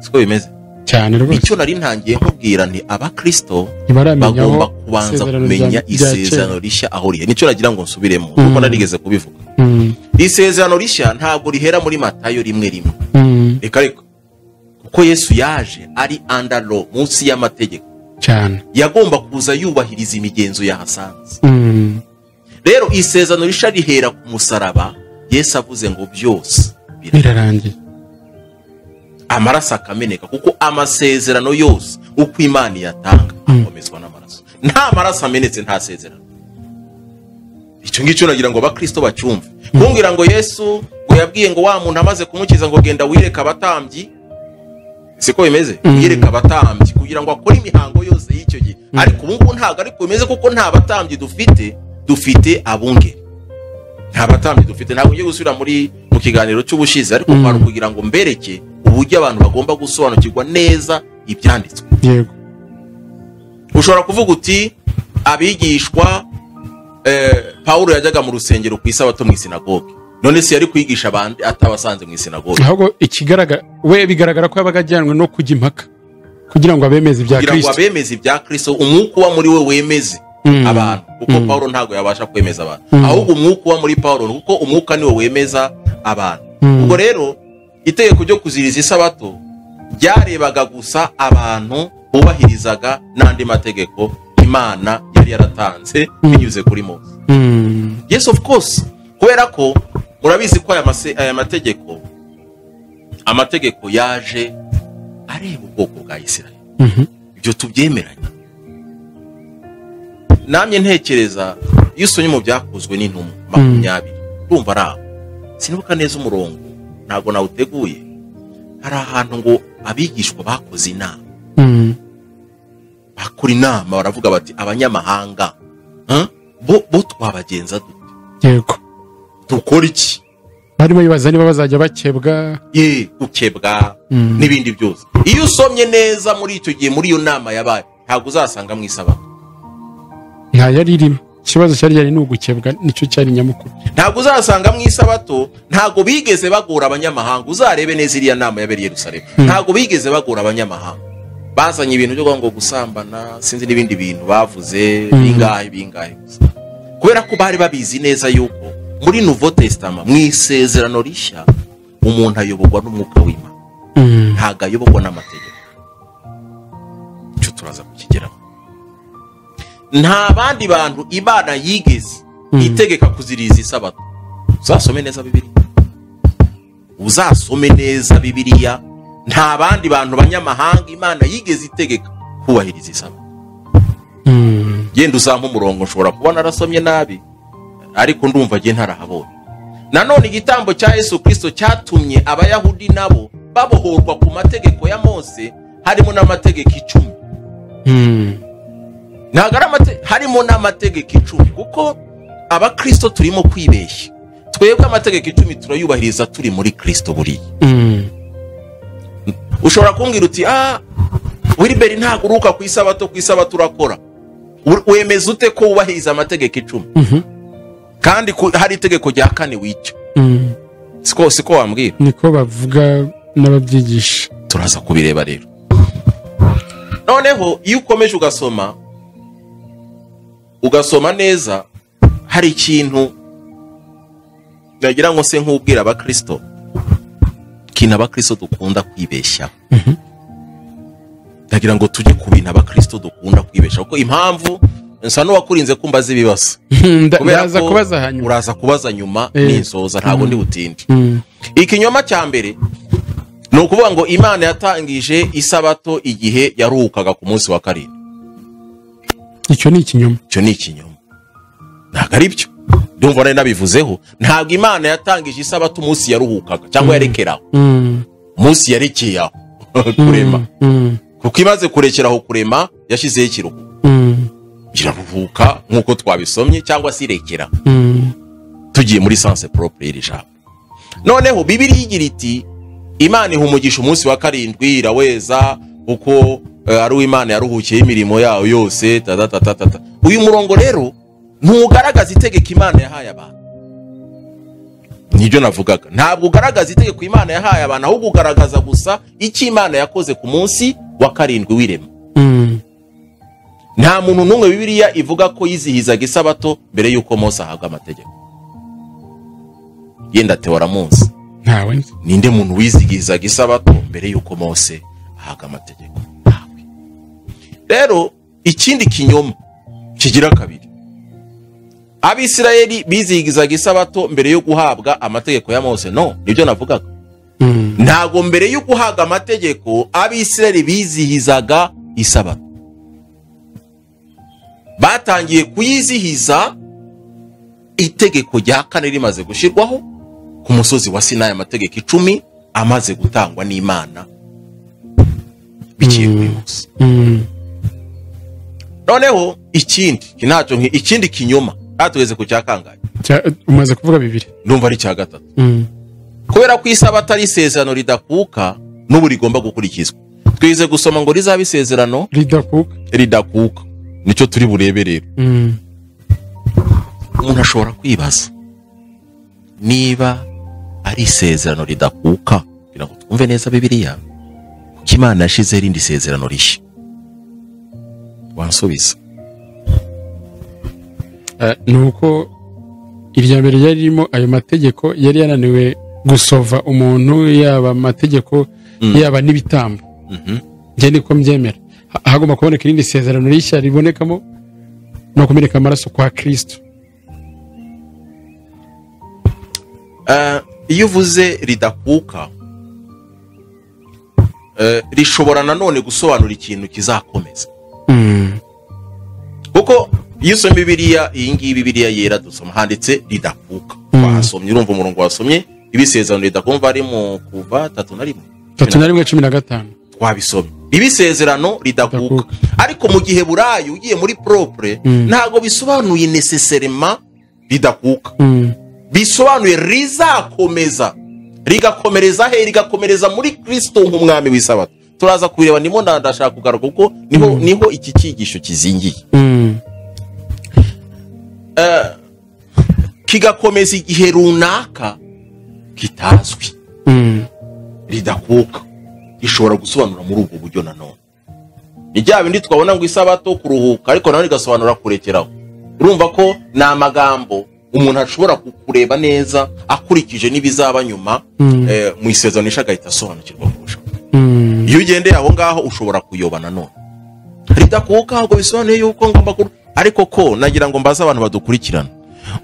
Siko bimeze cyane rwose. Icyo nari ntangiye nkubwira nti abakristo bagomba kubanza kumenya isezerano rishya aho riri. Nicyo nagira ngo nsubiremo kuko narigeze kubivuga. Isezerano rishya ntabwo rihera muri Matayo 1:1. Reka reka, kuko Yesu yaje ari under law, munsi y'amategeko cyane, yagomba kuza yubahiriza imigenzo yahasanze. Rero isezerano rishya rihera ku musaraba. Yesu avuze ngo byose birarangiye, amaraso akameneka, kuko amasezerano yose uko Imana yatanga akomezwa n'amaraso. Nta maraso amenetse nta sezerano. Icyo ngicyo nagira ngo abakristo bacyumve. Kumbwira ngo Yesu ngo yabwiye ngo wa muntu amaze kumukiza ngo genda wireka abatambyi, siko bimeze? Wireka abatambyi kugira ngo akore imihango yose y'icyo gihe. Ariko ubu ngubu ntabwo ariko bimeze, kuko nta batambyi dufite, dufite abungeri. Nta batambyi dufite. Ntabwo ngiye gusubira muri mu kiganiro cy'ubushize, ariko kwari kugira ngo mbereke uburyo abantu bagomba gusobanukirwa neza ibyanditswe. Yego, ushobora kuvuga uti abigishwa Paulo yajyaga mu rusengero ku isabato mu isinagoge, none se yari kwigisha abandi atabasanze mu isinagoge? Ahubwo ikigaragara we bigaragara ko yabaga ajyanwe no kujya impaka. Kugira ngo abemeze ibya Kugira ngo Kristo. abemeze ibya Kristo, umwuka uba muri we wemeze abantu, kuko Paulo ntabwo yabasha kwemeza abantu, ahubwo umwuka uba muri Paulo, kuko umwuka niwe wemeza abantu. Ubwo rero itegeko ryo kuziriza isabato ryarebaga gusa abantu bubahirizaga n'andi mategeko Imana yari yaratanze binyuze kuri Mose. Yes, of course, kubera ko murabizi ko aya mategeko, amategeko yaje areba ubwoko bwa Isirayeli. Ibyo tubyemeranya. Namye ntekereza, iyo usomye mu Byakozwe n'Intumwa 20, ndumva ari aho, sinibuka neza umurongo, ntabwo nawuteguye, hari ahantu ngo abigishwa bakoze inama. Bakora inama, baravuga bati: "Abanyamahanga, huh? Bo twabagenza dute?" Dukora iki? Barimo bibaza niba bazajya bakebwa. Ye, gukebwa n'ibindi byose. Iyo usomye neza muri icyo gihe, muri iyo nama yabaye, ntabwo uzasanga mu isabato. Nta yari irimo. Ikibazo cyari cyari ni ugukebwa, nicyo cyari nyamukuru. Ntabwo uzasanga mu isabato. Ntabwo bigeze bagora abanyamahanga. Uzarebe neza iriya nama yabereye i Yerusalemu, ntabwo bigeze bagora abanyamahanga. Bazanye ibintu byo kuvuga ngo gusambana, sinzi n'ibindi bintu bavuze bingahe bingahe gusa, kubera ko bari babizi neza yuko muri Nouveau Testament, mu Isezerano Rishya, umuntu ayoborwa n'Umwuka w'Imana, ntabwo ayoborwa n'amategeko. Icyo turaza kukigeraho. Nta bandi bantu Imana yigeze itegeka kuziriza isabato. Uzasome neza Bibiliya, uzasome neza Bibiliya, nta bandi bantu banyamahanga Imana yigeze itegeka kubahiriza isabato. Genda uzampa umurongo, nshobora kuba narasomye nabi, ariko ndumva ngiye ntarahabonye. Nanone igitambo cya Yesu Kirisito cyatumye Abayahudi nabo babohorwa ku mategeko ya Mose, harimo n'amategeko 10. Ntabwo ari harimo n'amategeko 10, kuko Abakristo turimo kwibeshya. Twebwe amategeko 10 turayubahiriza turi muri Kristo buriya. Ushobora kumbwira uti: "Ah, Wiliberi, ntabwo uruhuka ku isabato, ku isabato urakora." Wemeza ute ko wubahiriza amategeko 10 kandi hari itegeko rya kane wica? Siko wambwira? Niko bavuga n'ababyigisha. Turaza kubireba rero. Noneho iyo ukomeje ugasoma neza, hari ikintu nagira ngo se nk'ubwira Abakristo, ikintu Abakristo dukunda kwibeshyaho. Ndagira ngo tujye ku bintu Abakristo dukunda kwibeshyaho, kuko impamvu nsa n'uwakurinze kumbaza ibibazo kubera Ndaza ko kubaza hanyuma. Uraza kubaza nyuma. Ninsoza ntabwo ndi butinde. Ikinyoma cya mbere ni ukuvuga ngo Imana yatangije isabato igihe yaruhukaga ku munsi wa karindwi. Icyo ni ikinyoma. Icyo ni ikinyoma, ntabwo ari byo. Ndumva nari nabivuzeho. Ntabwo Imana yatangije isabato umunsi yaruhukaga cyangwa yarekeraho, umunsi yarekeye aho kurema, kuko imaze kurekeraho kurema yashyizeho ikiruhuko, iraruhuka nk'uko twabisomye, cyangwa se irekera, tugiye muri sens propre y'iri jambo. Noneho Bibiliya igira iti: "Imana iha umugisha umunsi wa karindwi, iraweza, kuko ari uw'Imana yaruhukiyeho imirimo yayo yose." Tatatatata. Uyu murongo rero ntugaragaza itegeko Imana yahaye abantu. Nibyo navugaga, ntabwo ugaragaza itegeko Imana yahaye abantu, ahubwo ugaragaza gusa icyo Imana yakoze ku munsi wa karindwi w'irema. Nta muntu n'umwe Bibiliya ivuga ko yizihizaga isabato mbere y'uko Mose ahabwa amategeko. Yenda Theo aramuzi. Ntawe nzi. Ninde muntu wizihizaga isabato mbere y'uko Mose ahabwa amategeko? Ntawe. Rero ikindi kinyoma kigira kabiri: Abisirayeli bizihizaga isabato mbere yo guhabwa amategeko ya Mose. No, nibyo navugaga. Ntabwo mbere yo guhabwa amategeko Abisirayeli bizihizaga isabato. Batangiye kuyizihiza itegeko rya kane rimaze gushyirwaho ku musozi wa Sinayi, amategeko 10 amaze gutangwa n'Imana biciye kuri Mose. Noneho ikindi iki ntacyo, ikindi kinyoma, aha tugeze ku cya kangahe? Umaze kuvuga bibiri. Ndumva ari icya gatatu. Kubera ko isabato ari isezerano ridakuka, n'ubu rigomba gukurikizwa. Twize gusoma ngo rizaba isezerano ridakuka. Ridakuka, nicyo turi burebe rero. Umuntu ashobora kwibaza niba ari isezerano ridakuka, kugira ngo twumve neza Bibiliya, kuko Kuko Imana yashizeho irindi sezerano rishya? Wansubiza? Ni uko irya mbere ryari ririmo ayo mategeko yari yananiwe gusova umuntu, yaba amategeko yaba n'ibitambo. Njye niko mbyemera. Hagomba kuboneka irindi sezerano rishya ribonekamo no kumeneka amaraso kwa Kristo. Iyo uvuze ridakuka, rishobora nanone gusobanura ikintu kizakomeza. Kuko iyo usoma Bibiliya, iyi ngiyi Bibiliya yera dusoma, handitse ridakuka. Wasomye, urumva umurongo wasomye, ibisezerano ridakumva ari mu Kuva 31. 31:15. Twabisomye. Ibisezerano ridakuka. Ariko mu gihe burayi ugiye muri propre, ntago bisobanuye nécessairement ridakuka. Bisobanuye rizakomeza, rigakomereza he? Rigakomereza muri Kristo nk'umwami w'isabato. Turaza kubireba, ndimo ndashaka kugaruka kuko niho iki cyigisho kizingiye. Kigakomeza igihe runaka kitazwi. Ridakuka rishobora gusobanura muri ubwo buryo nanone. Ni bya bindi twabona ngo isabato kuruhuka, ariko nanone rigasobanura kurekeraho. Urumva ko ni amagambo umuntu ashobora kukureba neza akurikije n'ibizaba nyuma, mu isezerano rishya agahita asobanukirwa kurushaho. Iyo ugendeye aho ngaho ushobora kuyoba nanone. Ridakuka ahubwo bisobanuye yuko ngomba ariko ko nagira ngo mbaze abantu badukurikirana,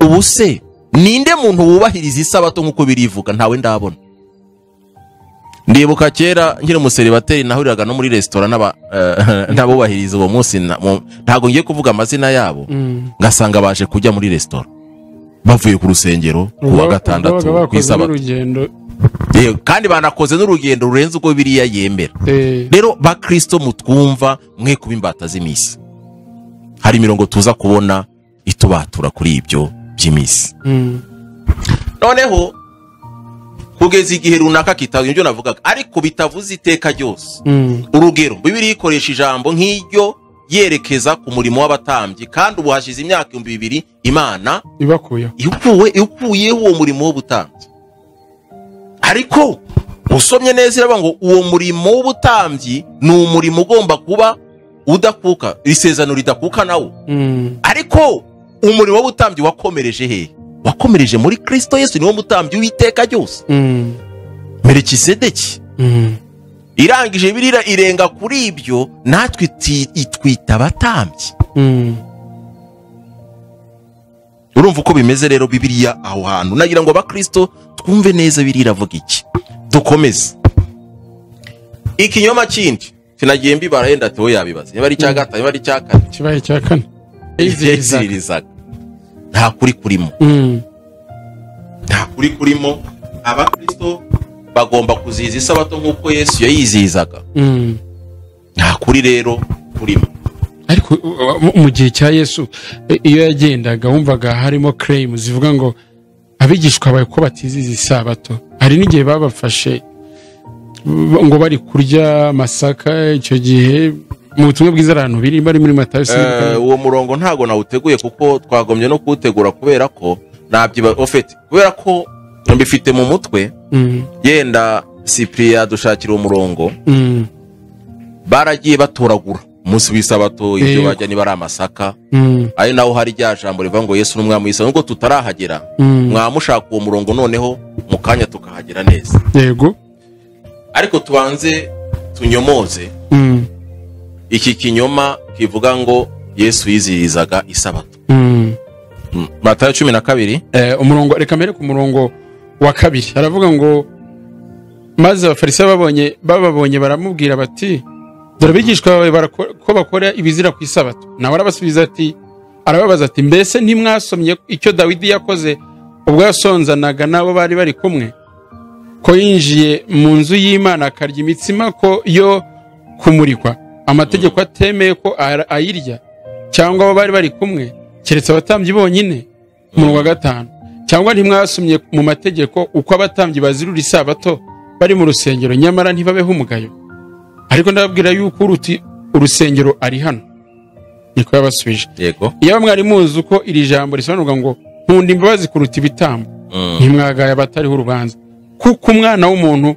ubu se ninde muntu wubahiriza isabato nk'uko birivuga? Ntawe ndabona. Ndibuka kera nkiri umuseribateri nahuriraga no muri resitora n'abubahiriza uwo munsi, ntago ngiye kuvuga amazina yabo, ngasanga baje kujya muri resitora bavuye ku rusengero ku wa gatandatu ku isabato. Kandi banakoze n'urugendo rurenze uko Bibiliya yemera. Rero bakristo mutwumva, mwe kuba imbata z'imisi. Hari imirongo tuza kubona itubatura kuri ibyo by'imisi. Noneho kugeza igihe runaka kitazwi, ibyo navugaga, ariko bitavuze iteka ryose. Urugero, Bibiliya ikoresha ijambo nk'iryo yerekeza ku murimo w'abatambyi, kandi ubu hashize imyaka 2000 Imana ikuyeho uwo murimo w'ubutambyi. Ariko usomye neza iravuga ngo uwo murimo w'ubutambyi ni umurimo ugomba kuba udakuka, isezerano ridakuka nawo. Ariko umurimo w'ubutambyi wakomereje he? Wakomereje muri Kristo Yesu, niwo mutambyi w'iteka ryose. Melikisedeki. Irangije Bibiliya irenga kuri ibyo, natwe itwita abatambyi. Urumva uko bimeze rero Bibiliya aho hantu. Nagira ngo abakristo twumve neza Bibiliya iravuga iki. Dukomeze. Ikinyoma kindi sinagiye mbibara, yenda Theo yabibaza. Niba ari icya gatanu, niba ari icya kane. Kibaye icya kane. Yizirizaga. Nta kuri kurimo. Nta kuri kurimo. Abakristo bagomba kuzihiza isabato nk'uko Yesu yayizihizaga. Nta kuri rero kurimo. Ariko mu gihe cya Yesu iyo yagendaga wumvaga harimo claim zivuga ngo abigishwa bawe ko batizihiza isabato. Hari n'igihe babafashe ngo bari kurya amasaka, icyo gihe mu butumwa bwiza abantu biri bari muri Matayo. Uwo murongo ntago nawuteguye kuko twagombye no kuwutegura, kubera ko nabyiba ofete, kubera ko mbifite mu mutwe. Yenda Cyprien dushakira umurongo. Baragiye batoragura umunsi w'isabato ibyo bajya niba ari amasaka. Ari naho hari rya jambo rivuga ngo Yesu n'umwami w'isabato. Nubwo tutarahagera, mwamushaka uwo murongo noneho mu kanya tukahagera neza. Yego. Ariko tubanze tunyomoze iki kinyoma kivuga ngo Yesu yizirizaga isabato. Matayo 12, umurongo, reka mbere ku murongo wa 2 aravuga ngo maze abafarisayo bababonye baramubwira bati dore abigishwa bawe ko bakora ibizira ku isabato. Nawe arabasubiza ati, arababaza ati mbese ntimwasomye icyo Dawidi yakoze ubwo yasonzanaga n'abo bari bari kumwe, ko yinjiye mu nzu y'Imana akarya imitsima ko yo kumurikwa, amategeko atemeye ko ayirya cyangwa abo bari bari kumwe keretse abatambyi bonyine. Umurongo wa 5, cyangwa ntimwasomye mu mategeko uko abatambyi bazirura isabato bari mu rusengero nyamara ntibabeho umugayo? Ariko ndababwira yuko uruti urusengero ari hano. Niko yabasubije. Yego. Iyo mwari muzi uko iri jambo risobanurwa ngo nkunda imbabazi kuruta ibitambo, ntimwagaye abatariho urubanza, kuko umwana w'umuntu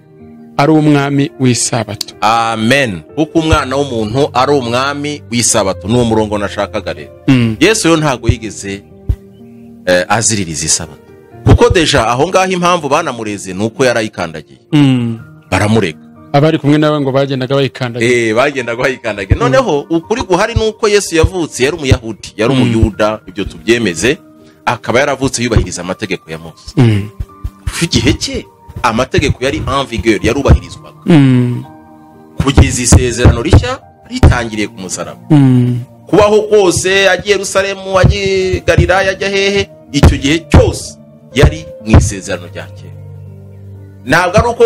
ari umwami w'isabato. Amen. Kuko umwana w'umuntu ari umwami w'isabato. Ni umurongo nashakaga rero. Yesu yo ntago yigeze aziririza isabato, kuko déjà aho ngaho impamvu banamureze ni uko yarayikandagiye. Baramurega. Abari kumwe nawe ngo bagendaga bayikandagiye. Bagendaga bayikandagiye. Noneho ukuri guhari ni uko Yesu yavutse yari umuyahudi, yari umuyuda, ibyo tubyemeze, akaba yaravutse yubahiriza amategeko ya Mose. Kuva igihe cye amategeko yari en vigueur, yarubahirizwaga kugeza isezerano rishya ritangiriye ku musaraba. Kubaho kose agiye Yerusalemu, agiye Galilaya, ajya hehe, icyo gihe cyose yari mu isezerano rya kera. Ntabwo ari uko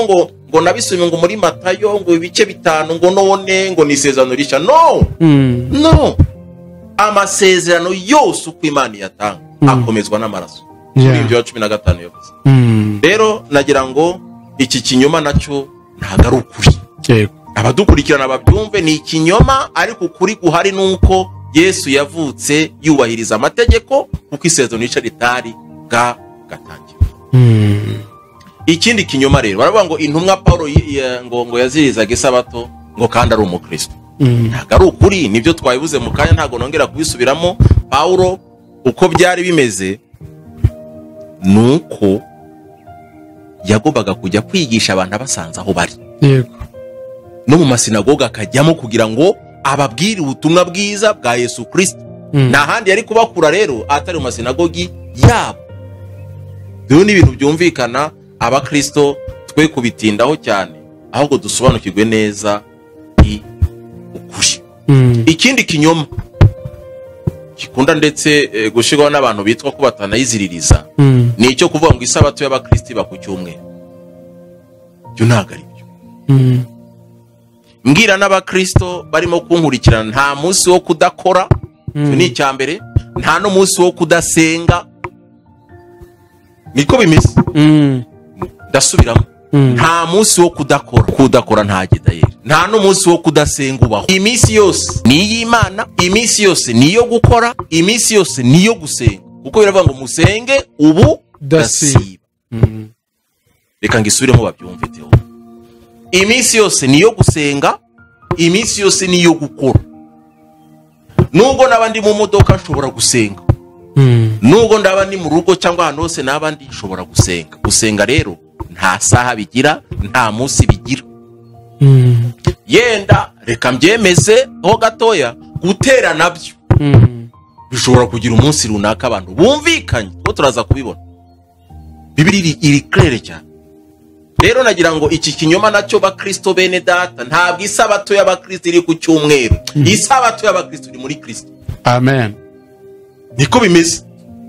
ngo nabisomye ngo muri Matayo ngo ibice 5 ngo none ngo ni isezerano rishya. No, no, amasezerano yose uko Imana yatanga akomezwa n'amaraso. Muri ibyo 15 yavuze. Rero nagira ngo iki kinyoma nacyo ntabwo ari ukuri. Abadukurikirana babyumve, ni ikinyoma, ariko ukuri guhari nuko Yesu yavutse yubahiriza amategeko, kuko isezerano rishya ritari bwa gatangira. Ikindi kinyoma rero baravuga ngo intumwa Paulo ngo yazirizaga isabato ngo kandi ari umukristo. Ntabwo ari ukuri, nibyo twabivuze mu kanya, ntabwo nongera kubisubiramo. Paulo uko byari bimeze nuko yagombaga kujya kwigisha abantu abasanze aho bari. Yego. No mu masinagoga akajyamo kugira ngo ababwire ubutumwa bwiza bwa Yesu Kristo. Nta handi yari kubakura rero atari mu masinagogi yabo. Rero ni ibintu byumvikana, abakristo twe kubitindaho cyane, ahubwo dusobanukirwe neza ukuri. Ikindi kinyoma gikunda ndetse gushirwaho n'abantu bitwa ko batanayiziririza, ni icyo kuvuga ngo isabato y'abakristo iba ku cyumweru. Ibyo ntabwo ari byo. Mbwira n'abakristo barimo kunkurikirana, nta munsi wo kudakora, icyo ni icya mbere, nta n'umunsi wo kudasenga. Niko bimeze. Ndasubiramo. Nta munsi wo kudakora, kudakora nta gidayeri. Nta n'umunsi wo kudasenga ubaho. Iminsi yose ni iy'Imana, iminsi yose ni iyo gukora, iminsi yose ni iyo gusenga. Kuko biravuga ngo musenge ubu dasiba. Reka ngisubiremo babyumve Theo. Iminsi yose ni iyo gusenga, iminsi yose ni iyo gukora. Nubwo naba ndi mu modoka nshobora gusenga. Nubwo ndaba ndi mu rugo cyangwa ahantu hose naba ndi nshobora gusenga. Gusenga rero nta saha bigira, nta munsi bigira. Yenda reka mbyemeze ho gatoya, gutera nabyo bishobora kugira umunsi runaka abantu bumvikanye, ko turaza kubibona. Bibiliya iri claire cyane. Rero nagira ngo iki kinyoma nacyo bakristo bene data, ntabwo isabato y'abakristo iri ku cyumweru. Isabato y'abakristo iri muri Kristo. Amen. Niko bimeze.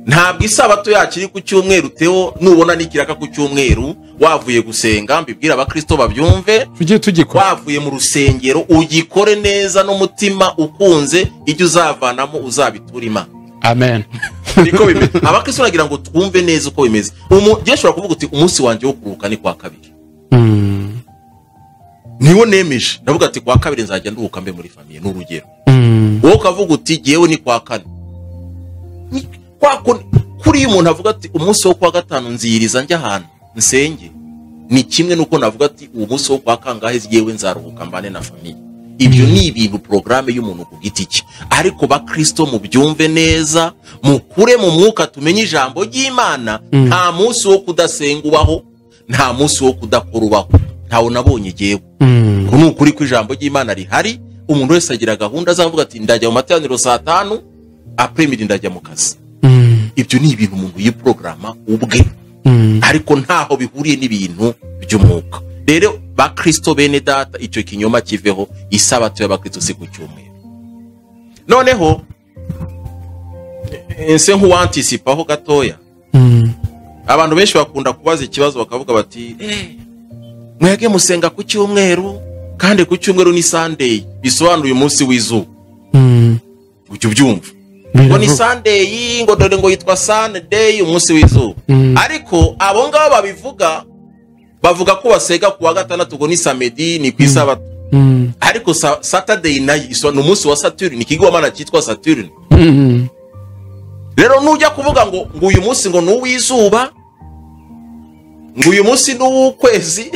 Ntabwo isabato yacu iri ku cyumweru Theo, nubona n'ikiraka ku cyumweru wavuye gusenga, mbibwira abakristo babyumve, tujye tugikora. Wavuye mu rusengero ugikore neza n'umutima ukunze, ijye uzavanamo uzabitura Imana. Amen. Niko bimeze. Abakristo nagira ngo twumve neza uko bimeze. Ugiye ushobora kuvuga uti umunsi wanjye wo kuruhuka ni kwa kabiri. Niwo nemeje. Ndavuga ati kwa kabiri nzajya nduhuka mbe muri famille, n'urugero. Wowe ukavuga uti jewe ni kwa kane. Kuri uyu muntu avuga ati umunsi wo kwa gatanu nziyiriza njya ahantu nsenge, ni kimwe nuko navuga ati uwo munsi wo kwa kangahe jewe nzaruhuka mbane na famille. Ibyo ni ibintu programme y'umuntu ku giti cye. Ariko bakristo mubyumve neza, mukure mu mwuka tumenye ijambo ry'Imana. Nta munsi wo kudasenga ubaho, nta munsi wo kudakora ubaho. Ntawo nabonye jewe. Ko ni ukuri ko ijambo ry'Imana rihari, umuntu wese agira gahunda azavuga ati ndajya mu materaniro saa 5, après midi ndajya mu kazi. Ibyo ni ibintu umuntu yiprograma ubwe. Ariko ntaho bihuriye n'ibintu by'umwuka. Rero bakristo bene data, icyo kinyoma kiveho, isabato y'abakristo si ku cyumweru. Noneho nse nkuwantisipaho gatoya. Abantu benshi bakunda kubaza ikibazo bakavuga bati mwege musenga ku cyumweru, kandi ku cyumweru ni Sunday, bisobanuye umunsi w'izuba. Ujye ubyumva. Ngo ni Sunday, ngo dore ngo yitwa Sunday, umunsi w'izuba. Ariko abo ngabo babivuga bavuga ko basega kuwa gatandatu ngo ni samedi, ni ku isabato. Ariko Saturday nayo ni umunsi wa Saturn, ni ikigwamana cyitwa Saturn. Rero nujya kuvuga ngo uyu munsi ngo ni uw'izuba, Ngo uyu munsi ni uw'ukwezi,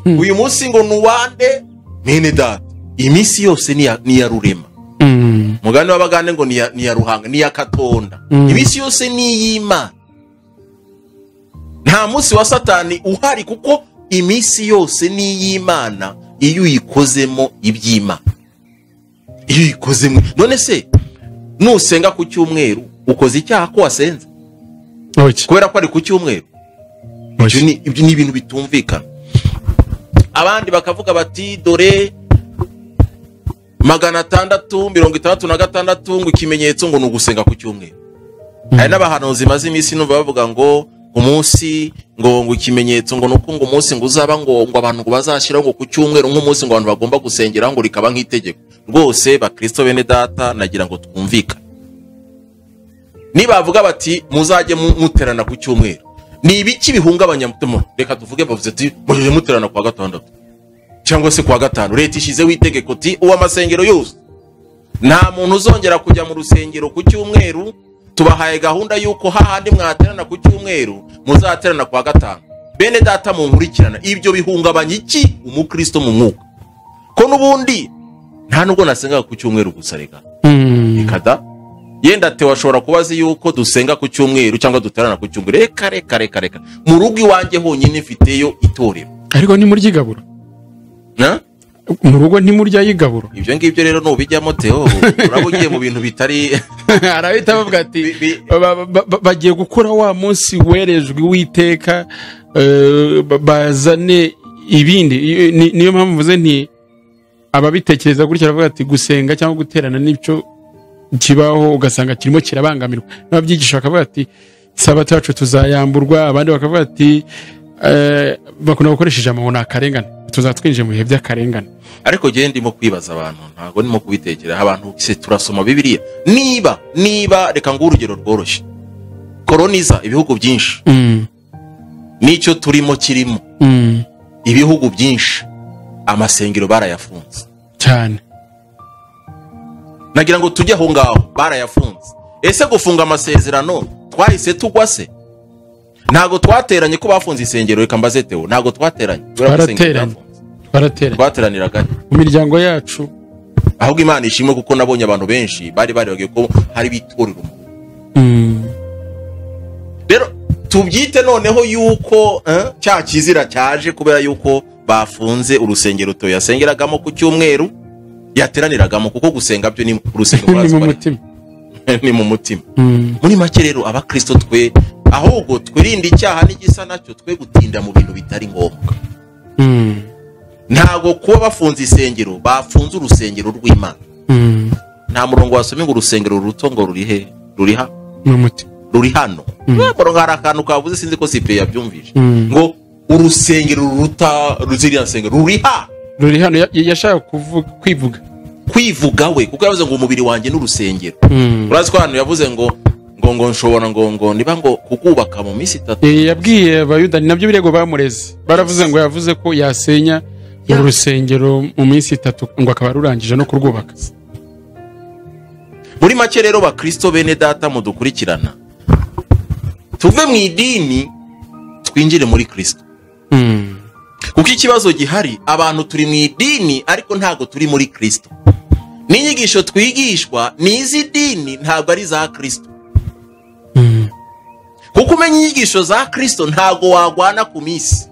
uyu munsi ngo ni uwande. Mwene data, iminsi yose ni iya Rurema. Mugani w'abagande ngo ni iya Ruhanga, ni iya Katonda. Iminsi yose ni iy'Imana. Nta munsi wa Satani uhari, kuko iminsi yose ni iy'Imana iyo uyikozemo iby'Imana. Iyo uyikozemo. None se nusenga ku cyumweru ukoze icyaha ko wasenze? Kubera ko ari ku cyumweru. Ibyo ni ibintu bitumvikana. Abandi bakavuga bati dore 666 ngo ikimenyetso ngo ni ugusenga ku cyumweru. Hari n'abahanuzi maze iminsi numva bavuga ngo umunsi ngo ikimenyetso ngo nuko ngo umunsi ngo uzaba ngo abantu ngo bazashyiraho ngo ku cyumweru nk'umunsi ngo abantu bagomba gusengera ngo rikaba nk'itegeko. Rwose bakristo bene data, nagira ngo twumvikane. Nibavuga bati muzajye muterana ku cyumweru, ni ibiki bihungabanya mutima? Reka tuvuge bavuze ati mujye muterana kwa gatandatu cyangwa se kwa gatanu. Leta ishizeho itegeko ti uwa masengero yose nta muntu uzongera kujya mu rusengero ku cyumweru. Tubahaye gahunda yuko hahandi mwaterana ku cyumweru muzaterana kwa gatanu. Bene data munkurikirana, ibyo bihungabanya iki umukristo mu mwuka? Ko nubundi nta nubwo nasengaga ku cyumweru gusa, reka ikada yenda te washobora kubaza yuko dusenga ku cyumweru cyangwa duterana ku cyumweru. Reka reka reka reka, mu rugo iwanjye honyine mfiteyo itorero. Ariko ni murya igaburo. Na? Mu rugo ntimurya y'igaburo. Ibyo ngibyo rero nubijyamo Theo, uraba ugiye mu bintu bitari. Arahita bavuga ati bagiye gukora wa munsi werejwe Uwiteka, bazane ibindi. Niyo mpamvu mvuze nti ababitekereza gutya baravuga ati gusenga cyangwa guterana n'icyo kibaho ugasanga kirimo kirabangamirwa. N'ababyigisha bakavuga ati sabato yacu tuzayamburwa, abandi bakavuga ati bakunda gukoresha ijambo ngo akarengane, tuzatwinjira mu bihe by'akarengane. Ariko je ndimo kwibaza abantu, ntago ndimo kubitekera abantu se turasoma Bibiliya. Niba reka ngo urugero rworoshye, koloniza ibihugu byinshi nicyo turimo kirimo ibihugu byinshi amasengero barayafunze cyane. Nagira ngo tujye aho ngaho, barayafunze. Ese gufunga amasezerano twahise tugwa se? Ntago twateranye ko bafunze isengero. Reka mbaze Theo, ntago twateranye. Twateraniraga mu miryango yacu. Ahubwo Imana ishimwe kuko nabonye abantu benshi bari bagiye ko hari bitorero. Rero tubyite noneho yuko cya kizira cyaje kubera yuko bafunze urusengero to yasengeragamo ku cyumweru yateraniragamo, kuko gusenga byo ni urusengero ni mu mutima. Ni mu mutima. Muri make rero abakristo twe ahubwo twirinde icyaha n'igisa nacyo, twe gutinda mu bintu bitari ngombwa. Ntago kuba bafunze isengero bafunze urusengero rw'Imana. Nta murongo wasomye ngo urusengero ruto ngo rurihe, ruriha mu mutima, ruri hano. Murongo hari akantu kavuze, sinzi ko CP yabyumvije, ngo urusengero ruruta ruziriya nsengero ruriha, ruri hano. Yashaka kuvuga kwivuga we, kuko yavuze ngo umubiri wanjye n'urusengero. Urazi ko hano yavuze ngo ngo nshobora ngo niba ngo kugubaka mu minsi itatu. Yabwiye abayuda, ni nabyo birego bamureze. Baravuze ngo yavuze ko yasenya urusengero mu minsi itatu ngo akaba rurangije no kurwubaka. Muri make rero bakristo bene data mudukurikirana, tuve mu idini twinjire muri Kristo. Kuko ikibazo gihari, abantu turi mu idini ariko ntago turi muri Kristo. N'inyigisho twigishwa ni iz'idini, ntabwo ari za Kristo. Kuko umenya inyigisho za Kristo ntago wagwana ku misi,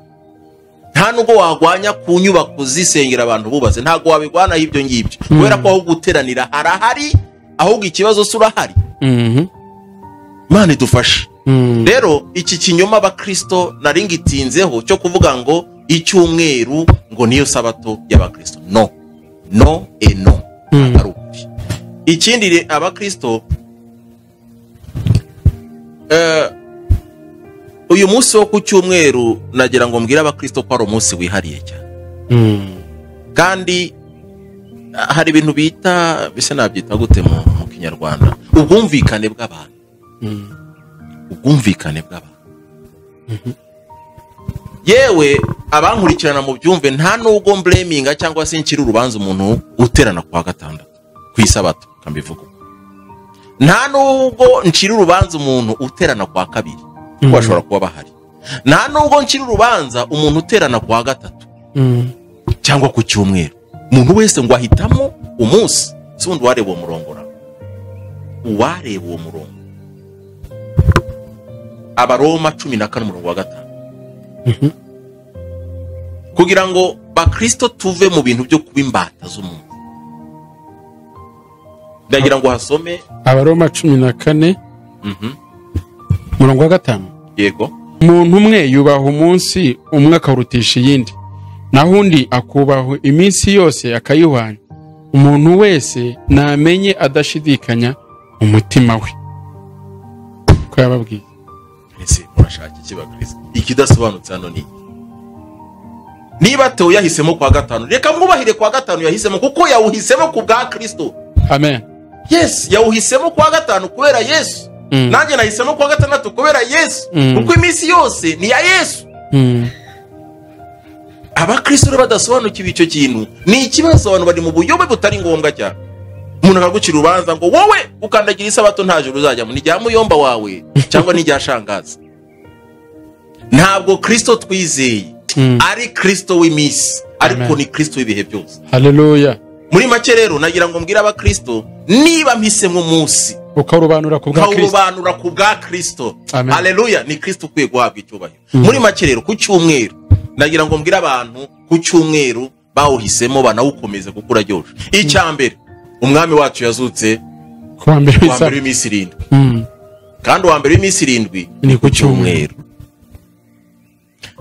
nta nubwo wagwanya ku nyubako zisengera abantu bubatse, ntago wabigwana ibyo ngibyo, kubera ko aho guteranira harahari, ahubwo ikibazo se urahari. Imana idufashe. Rero iki kinyoma abakristo naringitinzeho cyo kuvuga ngo icyumweru ngo niyo sabato y'abakristo, no no e no, atari ukuri. Ikindi abakristo, uyu munsi wo ku cyumweru nagira ngo mbwire abakristo ko ari umunsi wihariye cyane. Kandi hari ibintu bita, bise nabyita gute mu Kinyarwanda, ubwumvikane bw'abantu. Ubwumvikane bw'abantu. Yewe abankurikirana mu byumve, nta nubwo mblaminga cyangwa se nkiri urubanza umuntu uterana kwa gatandatu ku isabato, kambivuga. Nta nubwo ncira urubanza umuntu uterana kwa kabiri, kuko bashobora kuba bahari. Nta nubwo ncira urubanza umuntu uterana ku wa gatatu cyangwa ku cyumweru. Umuntu wese ngo ahitamo umunsi, si wundi wareba uwo murongo ra. Uwareba uwo murongo. Abaroma 14 umurongo wa 5. Kugira ngo bakristo tuve mu bintu byo kuba imbata z'umuntu. Ndagira ngo hasome Abaroma 14 murongo wa 5. Yego. Umuntu umwe yubaha umunsi umwe akawurutisha iyindi, naho undi akubaha iminsi yose akayihwanya. Umuntu wese namenye adashidikanya umutima we. Ko yababwiye. Ese murashaka iki bakristo? Ikidasobanutse hano ni niba Theo yahisemo kwa gatanu, reka mwubahire kwa gatanu yahisemo, kuko yawuhisemo ku bwa Kristo. Amen. Yes, yawuhisemo kwa gatanu kubera Yesu. Nanjye nahisemo kwa gatandatu kubera Yesu. Kuko iminsi yose ni ya Yesu. Abakristo rero badasobanukiwe icyo kintu ni ikibazo. Abantu bari mu buyobe butari ngombwa cyane. Umuntu akagucira urubanza ngo wowe ukandagira isabato nta juru uzajyamo, ni rya muyomba wawe cyangwa ni rya shangazi. Ntabwo Kristo twizeye ari Kristo w'iminsi, ariko ni Kristo w'ibihe byose. Haleluya. Muri make rero nagira ngo mbwire abakristo, niba mpisemo umunsi ukawurobanura ku bwa Kristo, ukawurobanura ku bwa Kristo. Haleluya, ni Kristo ukwiye guhabwa icyubahiro. Muri make rero ku cyumweru nagira ngo mbwire abantu ku cyumweru bawuhisemo banawukomeze kuko uraryoshe. Icya mbere, umwami wacu yazutse ku wa mbere w'iminsi 7. Kandi uwa mbere w'iminsi 7 ni ku cyumweru.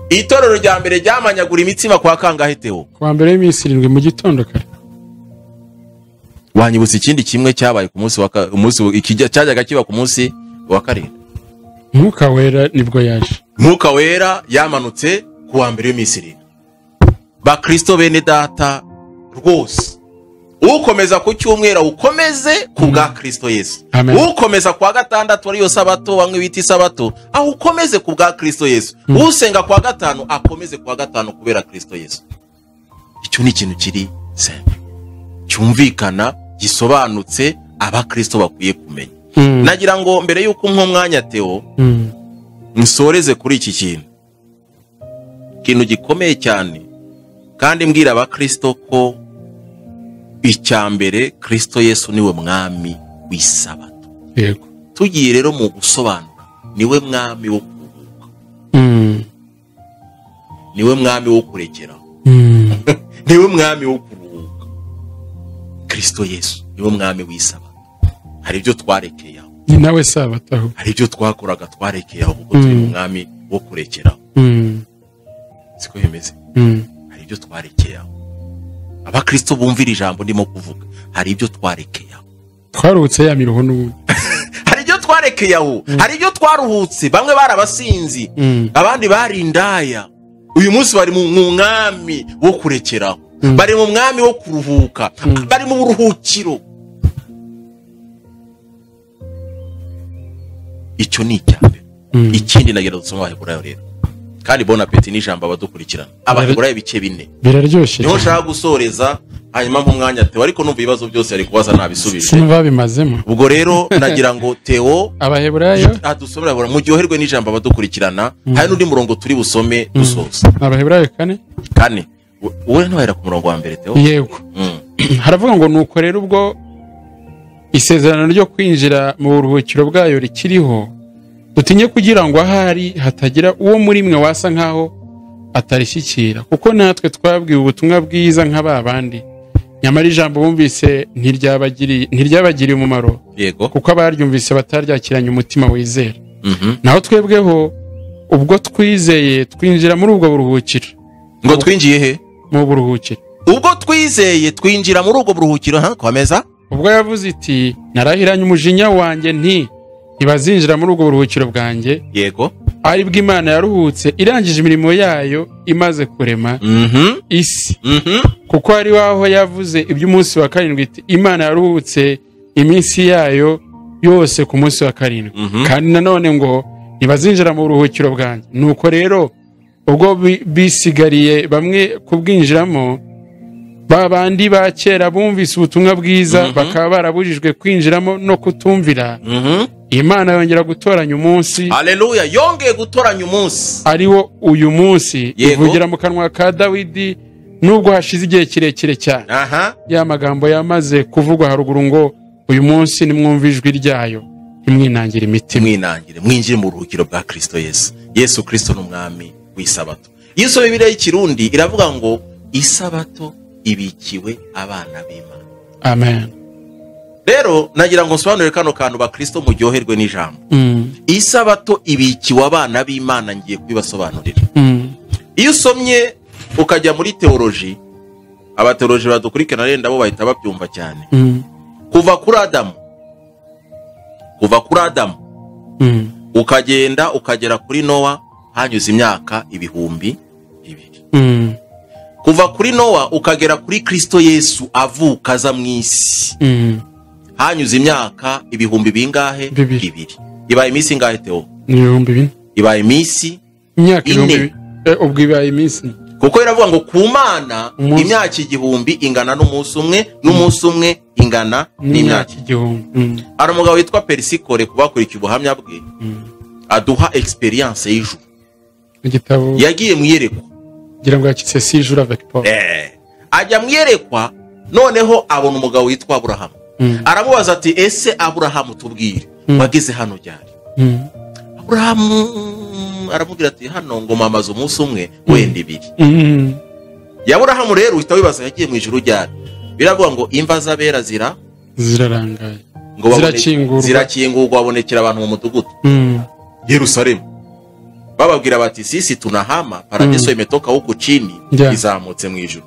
Itorero rya mbere ryamanyagura imitsima kwa kangahe Theo? Ku wa mbere w'iminsi 7 mu gitondo kare. Wanyibutsa ikindi kimwe cyabaye ku munsi wa umunsi cyajyaga kiba ku munsi wa 7. Mwuka wera nibwo yaje. Mwuka wera yamanutse ku wa mbere w'iminsi 7. Bakristo bene data rwose, ukomeza ku cyumweru ukomeze ku bwa Kristo Yesu. Ukomeza kwa gatandatu ariyo sabato bamwe bita isabato, aho ukomeze ku bwa Kristo Yesu. Usenga kwa gatanu akomeze kwa gatanu kubera Kristo Yesu. Icyo ni ikintu kiri simple, cyumvikana, gisobanutse, abakristo bakwiye kumenya. Nagira ngo mbere yuko umwanya Theo nsoreze kuri iki kintu, ikintu gikomeye cyane, kandi mbwira abakristo ko icya mbere Kristo Yesu niwe mwami w'isabato. Yego. Tugiye rero mu gusobanura, niwe mwami wo kuruhuka. Niwe mwami wo kurekera. Niwe mwami wo kuruhuka. Kristo Yesu niwe mwami w'isabato. Hari ibyo twarekeye aho. Ni nawe sabato aho. Hari ibyo twakoraga twarekeye aho kuko turi mu mwami wo kurekera. Siko bimeze. Hari ibyo twarekeye aho. Abakristo bumvira ijambo ndimo kuvuga, hari ibyo twarekeye aho. Twaruhutse ya miruho n'ubundi. Hari ibyo twarekeye aho, hari ibyo twaruhutse. Bamwe barabasinzi, abandi bari indaya. Uyu munsi bari mu mwami wo kurekeraho, bari mu mwami wo kuruhuka, bari mu buruhukiro. Icyo ni icyambere. Ikindi nagira dusoma Abaheburayo rero, kandi bon appétit n'ijambo abadukurikirana. Abaheburayo ibice 4 biraryoshye. Niho nshaka gusoreza, hanyuma nk'umwanya Theo, ariko numva ibibazo byose ari kubaza nabisubije. Sinumva bimazemo. Ubwo rero nagira ngo Theo Abaheburayo adusomera, muryoherwe n'ijambo abadukurikirana. Hari n'undi murongo turi busome dusoza. Abaheburayo 4. Wowe ntwahera ku murongo wa mbere Theo. Yego. Haravuga ngo nuko rero ubwo isezerano ryo kwinjira mu buruhukiro bwayo rikiriho, dutinye kugira ngo ahari hatagira uwo muri mwe wasa nkaho atarishyikira, kuko natwe twabwiwe ubutumwa bwiza nka babandi, nyamara ijambo bumvise ntiryabagiriye umumaro. Yego. Kuko abaryumvise bataryakiranye umutima wizera. Naho twebweho ubwo twizeye twinjira muri ubwo buruhukiro. Ngo twinjiye he? Mu buruhukiro. Ubwo twizeye twinjira muri ubwo buruhukiro. Ha, komeza. Ubwo yavuze iti narahiranye umujinya wanjye nti ntibazinjira muri ubwo buruhukiro bwanjye. Yego. Ari bwo Imana yaruhutse irangije imirimo yayo imaze kurema isi. Kuko ari waho yavuze iby'umunsi wa 7 iti Imana yaruhutse iminsi yayo yose ku munsi wa 7. Kandi nanone ngo ntibazinjira mu buruhukiro bwanjye. Nuko rero ubwo bisigariye bamwe kubwinjiramo, Ba bandi ba kera bumvise ubutumwa bwiza bakaba barabujijwe kwinjiramo no kutumvira. Imana yongera gutoranya umunsi. Haleluya, yongeye gutoranya umunsi ariwo uyu munsi, ivugira mu kanwa ka Dawidi nubwo hashize igihe kirekire cyane. Ya magambo yamaze kuvugwa haruguru ngo uyu munsi nimwumva ijwi ryayo ntimwinangire imitima. Mwinangire, mwinjire mu buruhukiro bwa Kristo Yesu. Yesu Kristo ni umwami w'isabato. Yesu Bibiliya y'Ikirundi iravuga ngo isabato ibikiwe abana b'Imana. Amen. Rero nagira ngo nsobanure kano kantu ba Kristo muryoherwe n'ijambo. Isabato ibikiwe abana b'Imana, ngiye kubibasobanurira. Iyo usomye ukajya muri theology, abatheology badukurikirana renda bo bahita babyumva cyane. Kuva kuri Adamu ukagenda ukagera kuri Nowa hanyuze imyaka 2000. Kuva kuri Nowa ukagera kuri Kristo Yesu avuka aza mu isi hanyuze imyaka ibihumbi bingahe? 2. Ibaye iminsi ingahe Theo? Ni 2000. Ibaye iminsi imyaka 2000. Ubwo ibaye iminsi, kuko iravuga ngo ku Mana imyaka 1000 ingana n'umunsi umwe, n'umunsi umwe ingana n'imyaka 1000. Hari umugabo witwa Persikore, kubakurikiye ubuhamya bwe aduha experience y'ijuru. Igitabo yagiye mu iyerekwa, ngira ngo yakitse si ijuru avec Paul. Ajya mu iyerekwa, noneho abona umugabo witwa Aburahamu. Aramubaza ati ese Aburahamu tubwire wageze hano ryari? Aburahamu aramubwira ati hano ngo mamaze umunsi umwe wenda 2. Ya Aburahamu rero uhita wibaza yagiye mu ijuru ryari? Biravuga ngo imva z'abera zirarangaye, ngo zirakingurwa, babonekera abantu mu mudugudu Yerusalemu. Bababwira bati sisi tunahama, paradiso imetoka huku chini, izamutse mu ijuru.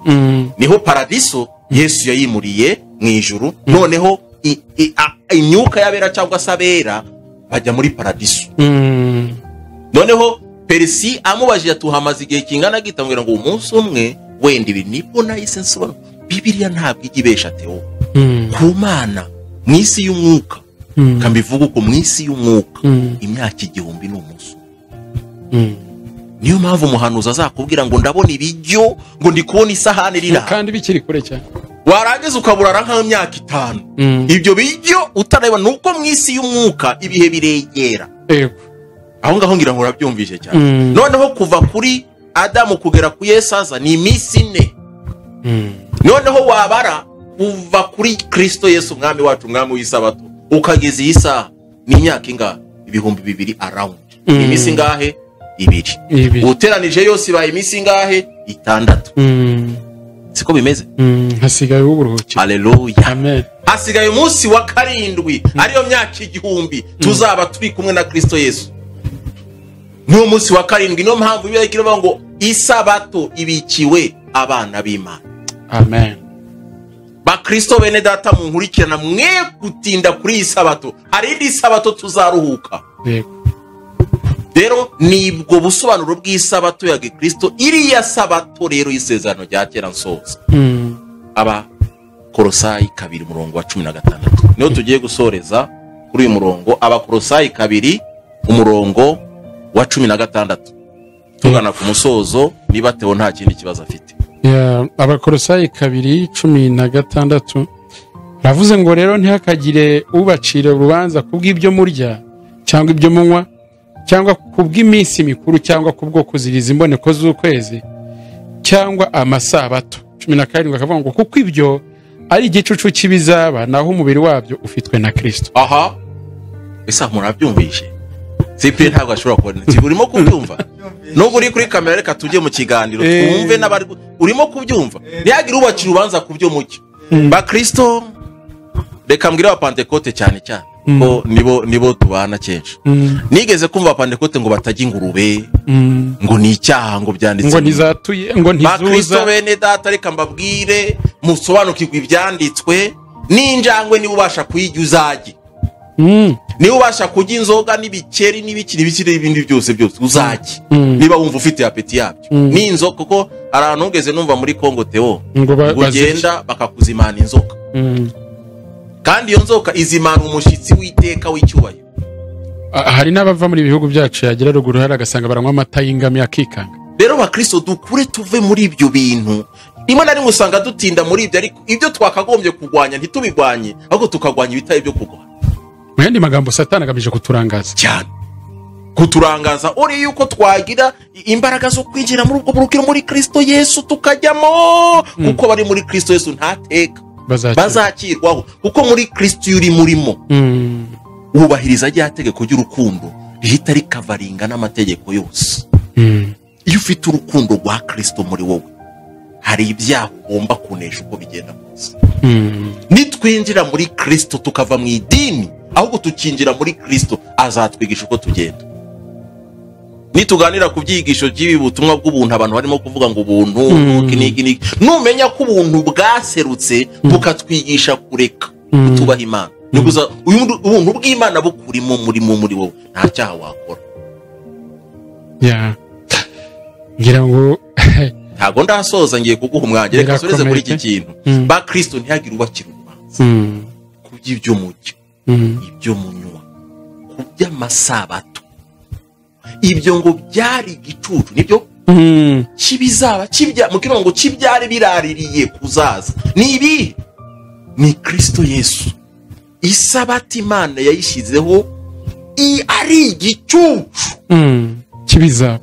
Niho paradiso Yesu yayimuriye mu ijuru. Noneho imyuka y'abera cyangwa se abera bajya muri paradiso. Noneho Perisi amubajije tuhamaze igihe kingana gita, amubwira ngo umunsi umwe wenda 2. Nibwo nahise nsobanura Bibiliya ntabwo ijya ibesha Theo. Ku Mana mu isi y'umwuka, kambivuga uko mu isi y'umwuka imyaka 1000 ni umunsi. Niyo mpamvu umuhanuzi azakubwira ngo ndabona ibiryo, ngo ndi kubona isahani rira, kandi bikiri kure cyane. Warangiza ukaburara nk'imyaka 5. Ibyo biryo utareba, nuko mu isi y'umwuka ibihe biregera. Aho ngaho ngira ngo urabyumvise cyane. Noneho kuva kuri Adamu kugera ku Yesu aza ni iminsi 4. Noneho wabara kuva kuri Kristo Yesu umwami wacu, umwami w'isabato, ukageza iyi saha ni imyaka ingahe? 2000 around. Iminsi ingahe? 2. Uteranije yose ibaye iminsi ingahe? 6. Siko bimeze? Hasigaye uburuhukiro. Haleluya. Amen. Hasigaye umunsi wa 7 ariyo myaka 1000 tuzaba turi kumwe na Kristo Yesu. Niwo munsi wa 7. Niyo mpamvu Bibiliya ikivuga ngo isabato ibikiwe abana b'Imana. Amen. Bakristo bene data munkurikirana, mwe gutinda kuri iyi sabato. Hari indi sabato tuzaruhuka. Yego. Rero nibwo busobanuro bw'isabato ya Gikristo, iriya sabato rero y'isezerano rya kera nsoza. Aba Kolosayi 2 umurongo wa 16. Niho tugiye gusoreza kuri uyu murongo, aba Kolosayi 2 umurongo wa 16. Tugana ku musozo niba Theo nta kindi kibazo afite. Abakolosayi 2:16 ravuze ngo rero ntihakagire ubacira urubanza kubw'ibyo murya cyangwa ibyo munywa cyangwa kubw'iminsi mikuru cyangwa kubwo kuziriza imboneko z'ukwezi cyangwa amasabato. 17 akavuga ngo kuko ibyo ari igicucu cy'ibizaba, naho umubiri wabyo ufitwe na Kristo. Aha ese murabyumvise? CP ntabwo ashobora kubona. Urimo kubyumva? Nubwo uri kuri kamera reka tujye mu kiganiro twumve n'abari urimo kubyumva. Ntihagire ubacira urubanza kubyo mucyo. Ba Kristo reka mbwira aba Pentecote cyane cyane ko nibo tubana kenshi. Nigeze kumva Pentecote ngo batajya ingurube, ngo ni icyaha, ngo byanditse, ngo ntizatuye, ngo ntizuza. Ba Kristo bene data reka mbabwire musobanukirwe ibyanditswe, n'injangwe niba ubasha kuyijya uzajye. Niba ubasha kurya inzoga n'ibikeri n'ibiki n'ibiki n'ibindi byose byose uzajye. Niba wumva ufite apeti yabyo. N'inzoka, kuko hari ahantu ugeze numva muri Kongo Theo ngo ugenda bakakuzimana inzoka. Kandi iyo nzoka izimana umushyitsi w'iteka w'icyubahiro. Hari n'abava muri bihugu byacu yagira ruguru hari agasanga baranywa amata y'ingamiya akikanga. Rero bakristo dukure tuve muri ibyo bintu. Rimwe na rimwe usanga dutinda muri ibyo, ariko ibyo twakagombye kurwanya ntitubigwanye, ahubwo tukarwanya ibitari byo kurwanya. Mu yandi magambo, Satani agamije kuturangaza cyane, kuturangaza uri yuko twagira imbaraga zo kwinjira muri ubwo buruhukiro muri Kristo Yesu tukajyamo, kuko bari muri Kristo Yesu ntateka bazakirwaho, kuko muri Kristo iyo uri murimo wubahiriza rya tegeko ry'urukundo rihita rikavaringa n'amategeko yose. Iyo ufite urukundo rwa Kristo muri wowe, hari ibyaha ugomba kunesha uko bigenda kose. Nitwinjira muri Kristo tukava mu idini, ahubwo tukinjira muri Kristo, azatwigisha uko tugenda. Nituganira ku byigisho by'ibi butumwa bw'ubuntu, abantu barimo kuvuga ngo ubuntu n'iki n'iki, numenya ko ubuntu bwaserutse bukatwigisha kureka kutubaha Imana, niguza ubuntu bw'Imana bukurimo muri wowe, nta cyaha wakora. Ngira ngo ntago ndasoza, ngiye kuguha umwanya, reka nsoreze muri iki kintu. Ba Kristo ntihagire ubakira urubanza ku by'ibyo murya, ibyo munywa, ku by'amasabato. Ibyo ngo byari igicucu, nibyo kibizaba kibya mu kirongo kibyari biraririye kuzaza. Ni ibi, ni Kristo Yesu. Isabato Imana yayishyizeho ari igicucu kibizaba,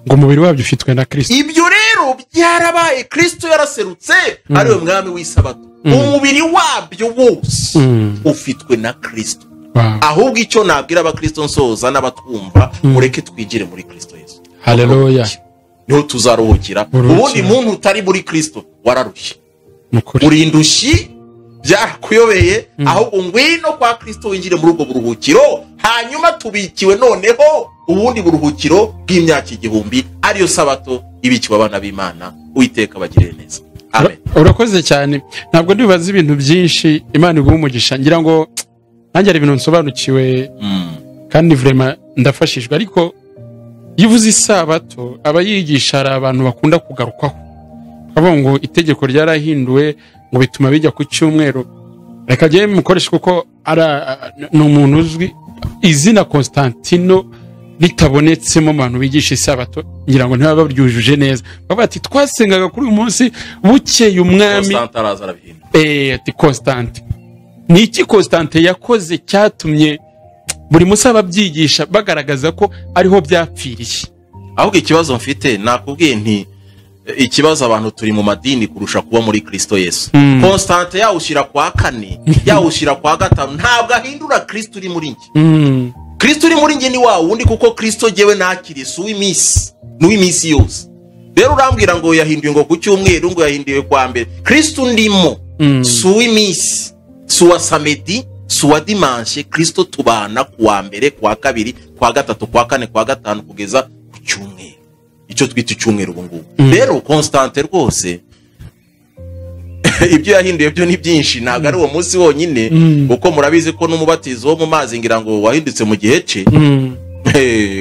ngo umubiri wabyo ufitwe na Kristo. Ibyo rero byarabaye, Kristo yaraserutse ari we mwami w'isabato. Umubiri wabyo wose ufitwe na Kristo. Ahubwo icyo nabwira abakristo nsoza n'abatwumva, mureke twigire muri Kristo Yesu. Haleluya. Niho tuzaruhukira. Ubundi muntu utari muri Kristo wararushye, uri indushyi, byarakuyobeye. Ahubwo ngwino kwa Kristo winjire muri ubwo buruhukiro, hanyuma tubikiwe noneho ubundi buruhukiro bw'imyaka 1000, ariyo sabato ibikiwe abana b'Imana. Uwiteka bagirire neza. Amen. Urakoze cyane. Ntabwo ndibaza ibintu byinshi, Imana iguhe umugisha. Ngira ngo nanjye hari ibintu nsobanukiwe kandi vraiment ndafashijwe. Ariko iyo uvuze isabato, abayigisha hari abantu bakunda kugarukwaho bavuga ngo itegeko ryarahinduwe ngo bituma bijya ku cyumweru. Reka jye mukoresha kuko ni umuntu uzwi, izina Constantino ritabonetsemo abantu bigisha isabato, ngira ngo ntibaba baryujuje neza. Bavuga ati twasengaga kuri uyu munsi bukeye umwami Constantine araza arabihindura. Ati Constantine. Ni iki Constantine yakoze cyatumye buri munsi ababyigisha bagaragaza ko ariho byapfiriye? Ahubwo ikibazo mfite, nakubwiye nti ikibazo abantu turi mu madini kurusha kuba muri Kristo Yesu. Constantine yawushyira kwa kane, yawushyira kwa gatanu, ntabwo ahindura Kristo uri muri njye. Kristo uri muri njye ni wa wundi, kuko Kristo jyewe nakiriye si uw'iminsi, ni uw'iminsi yose. Rero urambwira ngo yahinduye ngo ku cyumweru, ngo yahinduye kwa mbere. Kristo ndimo si uw'iminsi, si uwa samedi, si uwa dimanche. Kristo tubana kuwa mbere, kuwa kabiri, kuwa gatatu, kuwa kane, kuwa gatanu, kugeza ku cyumweru, icyo twita icyumweru ubu ngubu. Rero Constantine rwose ibyo yahinduye byo ni byinshi, ntabwo ari uwo munsi wonyine, kuko murabizi ko n'umubatizo wo mu mazi ngira ngo wahindutse mu gihe cye.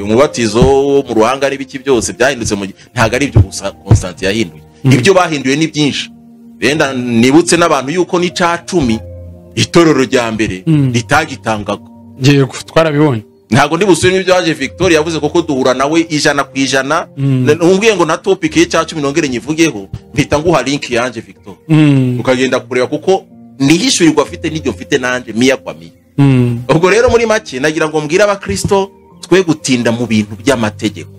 Umubatizo wo mu ruhanga n'ibiki byose byahindutse mu gihe, ntabwo ari ibyo gusa Constantine yahinduye. Ibyo bahinduye ni byinshi. Renda nibutse n'abantu yuko n'ica 10 itorero rya mbere ritagitangaga. Yego, twarabibonye. Ntabwo ndi busubire ibyo yaje Victoria yavuze, kuko duhura nawe 100%. Umbwiye ngo na topic ye cya 10 nongere nyivugeho, mpita nguha link yanje Victor, ukagenda kureba, kuko nihishurirwa afite n'ibyo mfite nanje miya kwa miya. Ubwo rero muri make nagira ngo mbwire abakristo twe gutinda mu bintu by'amategeko,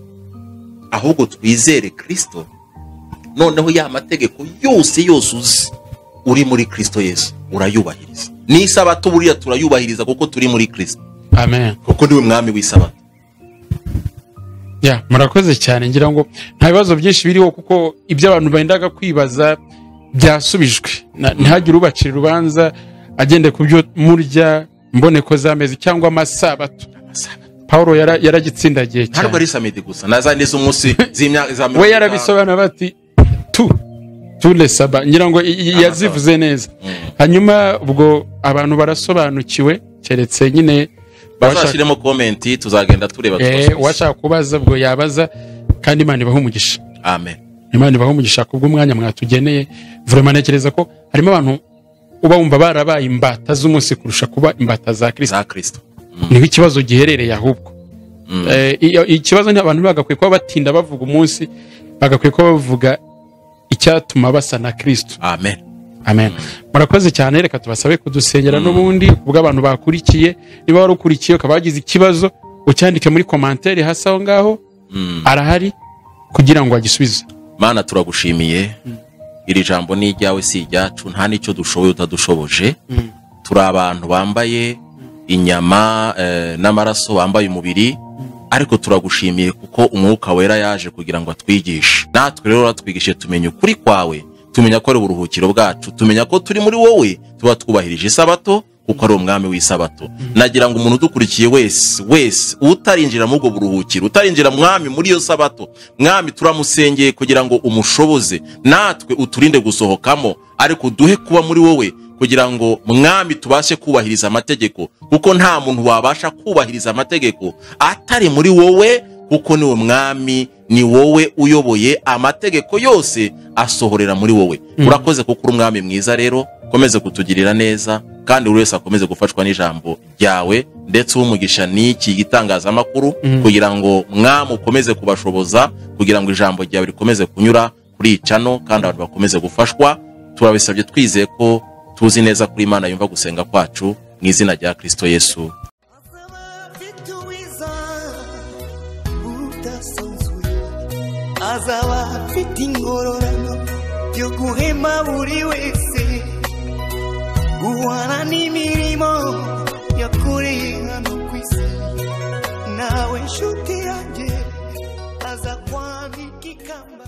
ahubwo twizere Kristo. Noneho ya mategeko yose yose uzi uri muri Kristo Yesu urayubahiriza. N'isabato buriya turayubahiriza kuko turi muri Kristo. Amen. Kuko niwe mwami w'isabato. Murakoze cyane. Ngira ngo nta bibazo byinshi biriho, kuko ibyo abantu bendaga kwibaza byasubijwe. Ntihagire ubacira urubanza agende ku byo murya, mboneko z'amezi cyangwa amasabato. Paulo yaragitsindagiye cyane. Ntabwo ari samedi gusa, nazandi z'umunsi z'imyaka za we yarabisobanura bati tu le saba, ngira ngo yazivuze neza. Hanyuma ubwo abantu barasobanukiwe, keretse nyine bazashiremo comment, tuzagenda tureba. Uwashaka kubaza ubwo yabaza, kandi Imana ibahe umugisha. Amen. Imana ibahe umugisha kubw'umwanya mwatugeneye. Vraiment ntekereza ko harimo abantu uba wumva barabaye imbata z'umunsi kurusha kuba imbata za Kristo. Niho ikibazo giherereye ahubwo. Ikibazo ni abantu bagakwiye kuba batinda bavuga umunsi, bagakwiye kuba bavuga Icyatuma basa na Kristo. Amen. Amen. Murakoze cyane, reka tubasabe kudusengera n'ubundi kubwo abantu bakurikiye. Niba wari ukurikiye ukaba wagize ikibazo, ucyandike muri commentaire hasi aho ngaho, arahari kugira ngo agisubize. Mana, turagushimiye. Iri jambo ni iryawe, si iryacu. Nta n'icyo dushoboye utadushoboje. Turi abantu bambaye inyama n'amaraso, bambaye umubiri, ariko turagushimiye kuko Umwuka Wera yaje kugira ngo atwigishe. Natwe rero uratwigishije, tumenya ukuri kwawe, tumenya ko ari uburuhukiro bwacu, tumenya ko turi muri wowe tuba twubahirije isabato, kuko ari umwami w'isabato. Nagira ngo umuntu udukurikiye wese wese utarinjira muri ubwo buruhukiro, utarinjira, Mwami, muri iyo sabato, Mwami, turamusengeye kugira ngo umushoboze, natwe uturinde gusohokamo, ariko uduhe kuba muri wowe kugira ngo, Mwami, tubashe kubahiriza amategeko, kuko nta muntu wabasha kubahiriza amategeko atari muri wowe, kuko niwe Mwami, ni wowe uyoboye amategeko yose, asohorera muri wowe. Urakoze kuko uri umwami mwiza. Rero ukomeze kutugirira neza, kandi buri wese akomeze gufashwa n'ijambo ryawe, ndetse umugisha n'iki gitangazamakuru, kugira ngo, Mwami, ukomeze kubashoboza kugira ngo ijambo ryawe rikomeze kunyura kuri iyi channel kandi abantu bakomeze gufashwa. Turabisabye twizeye ko tuzi neza kuri Imana yumva gusenga kwacu, mu izina rya Kristo Yesu. Azaba afite ubwiza budasanzwe, azaba afite ingororano yo guhema buri wese guhana n'imirimo yakoreye hano ku isi. Nawe nshuti yanjye, aza kwambika ikamba.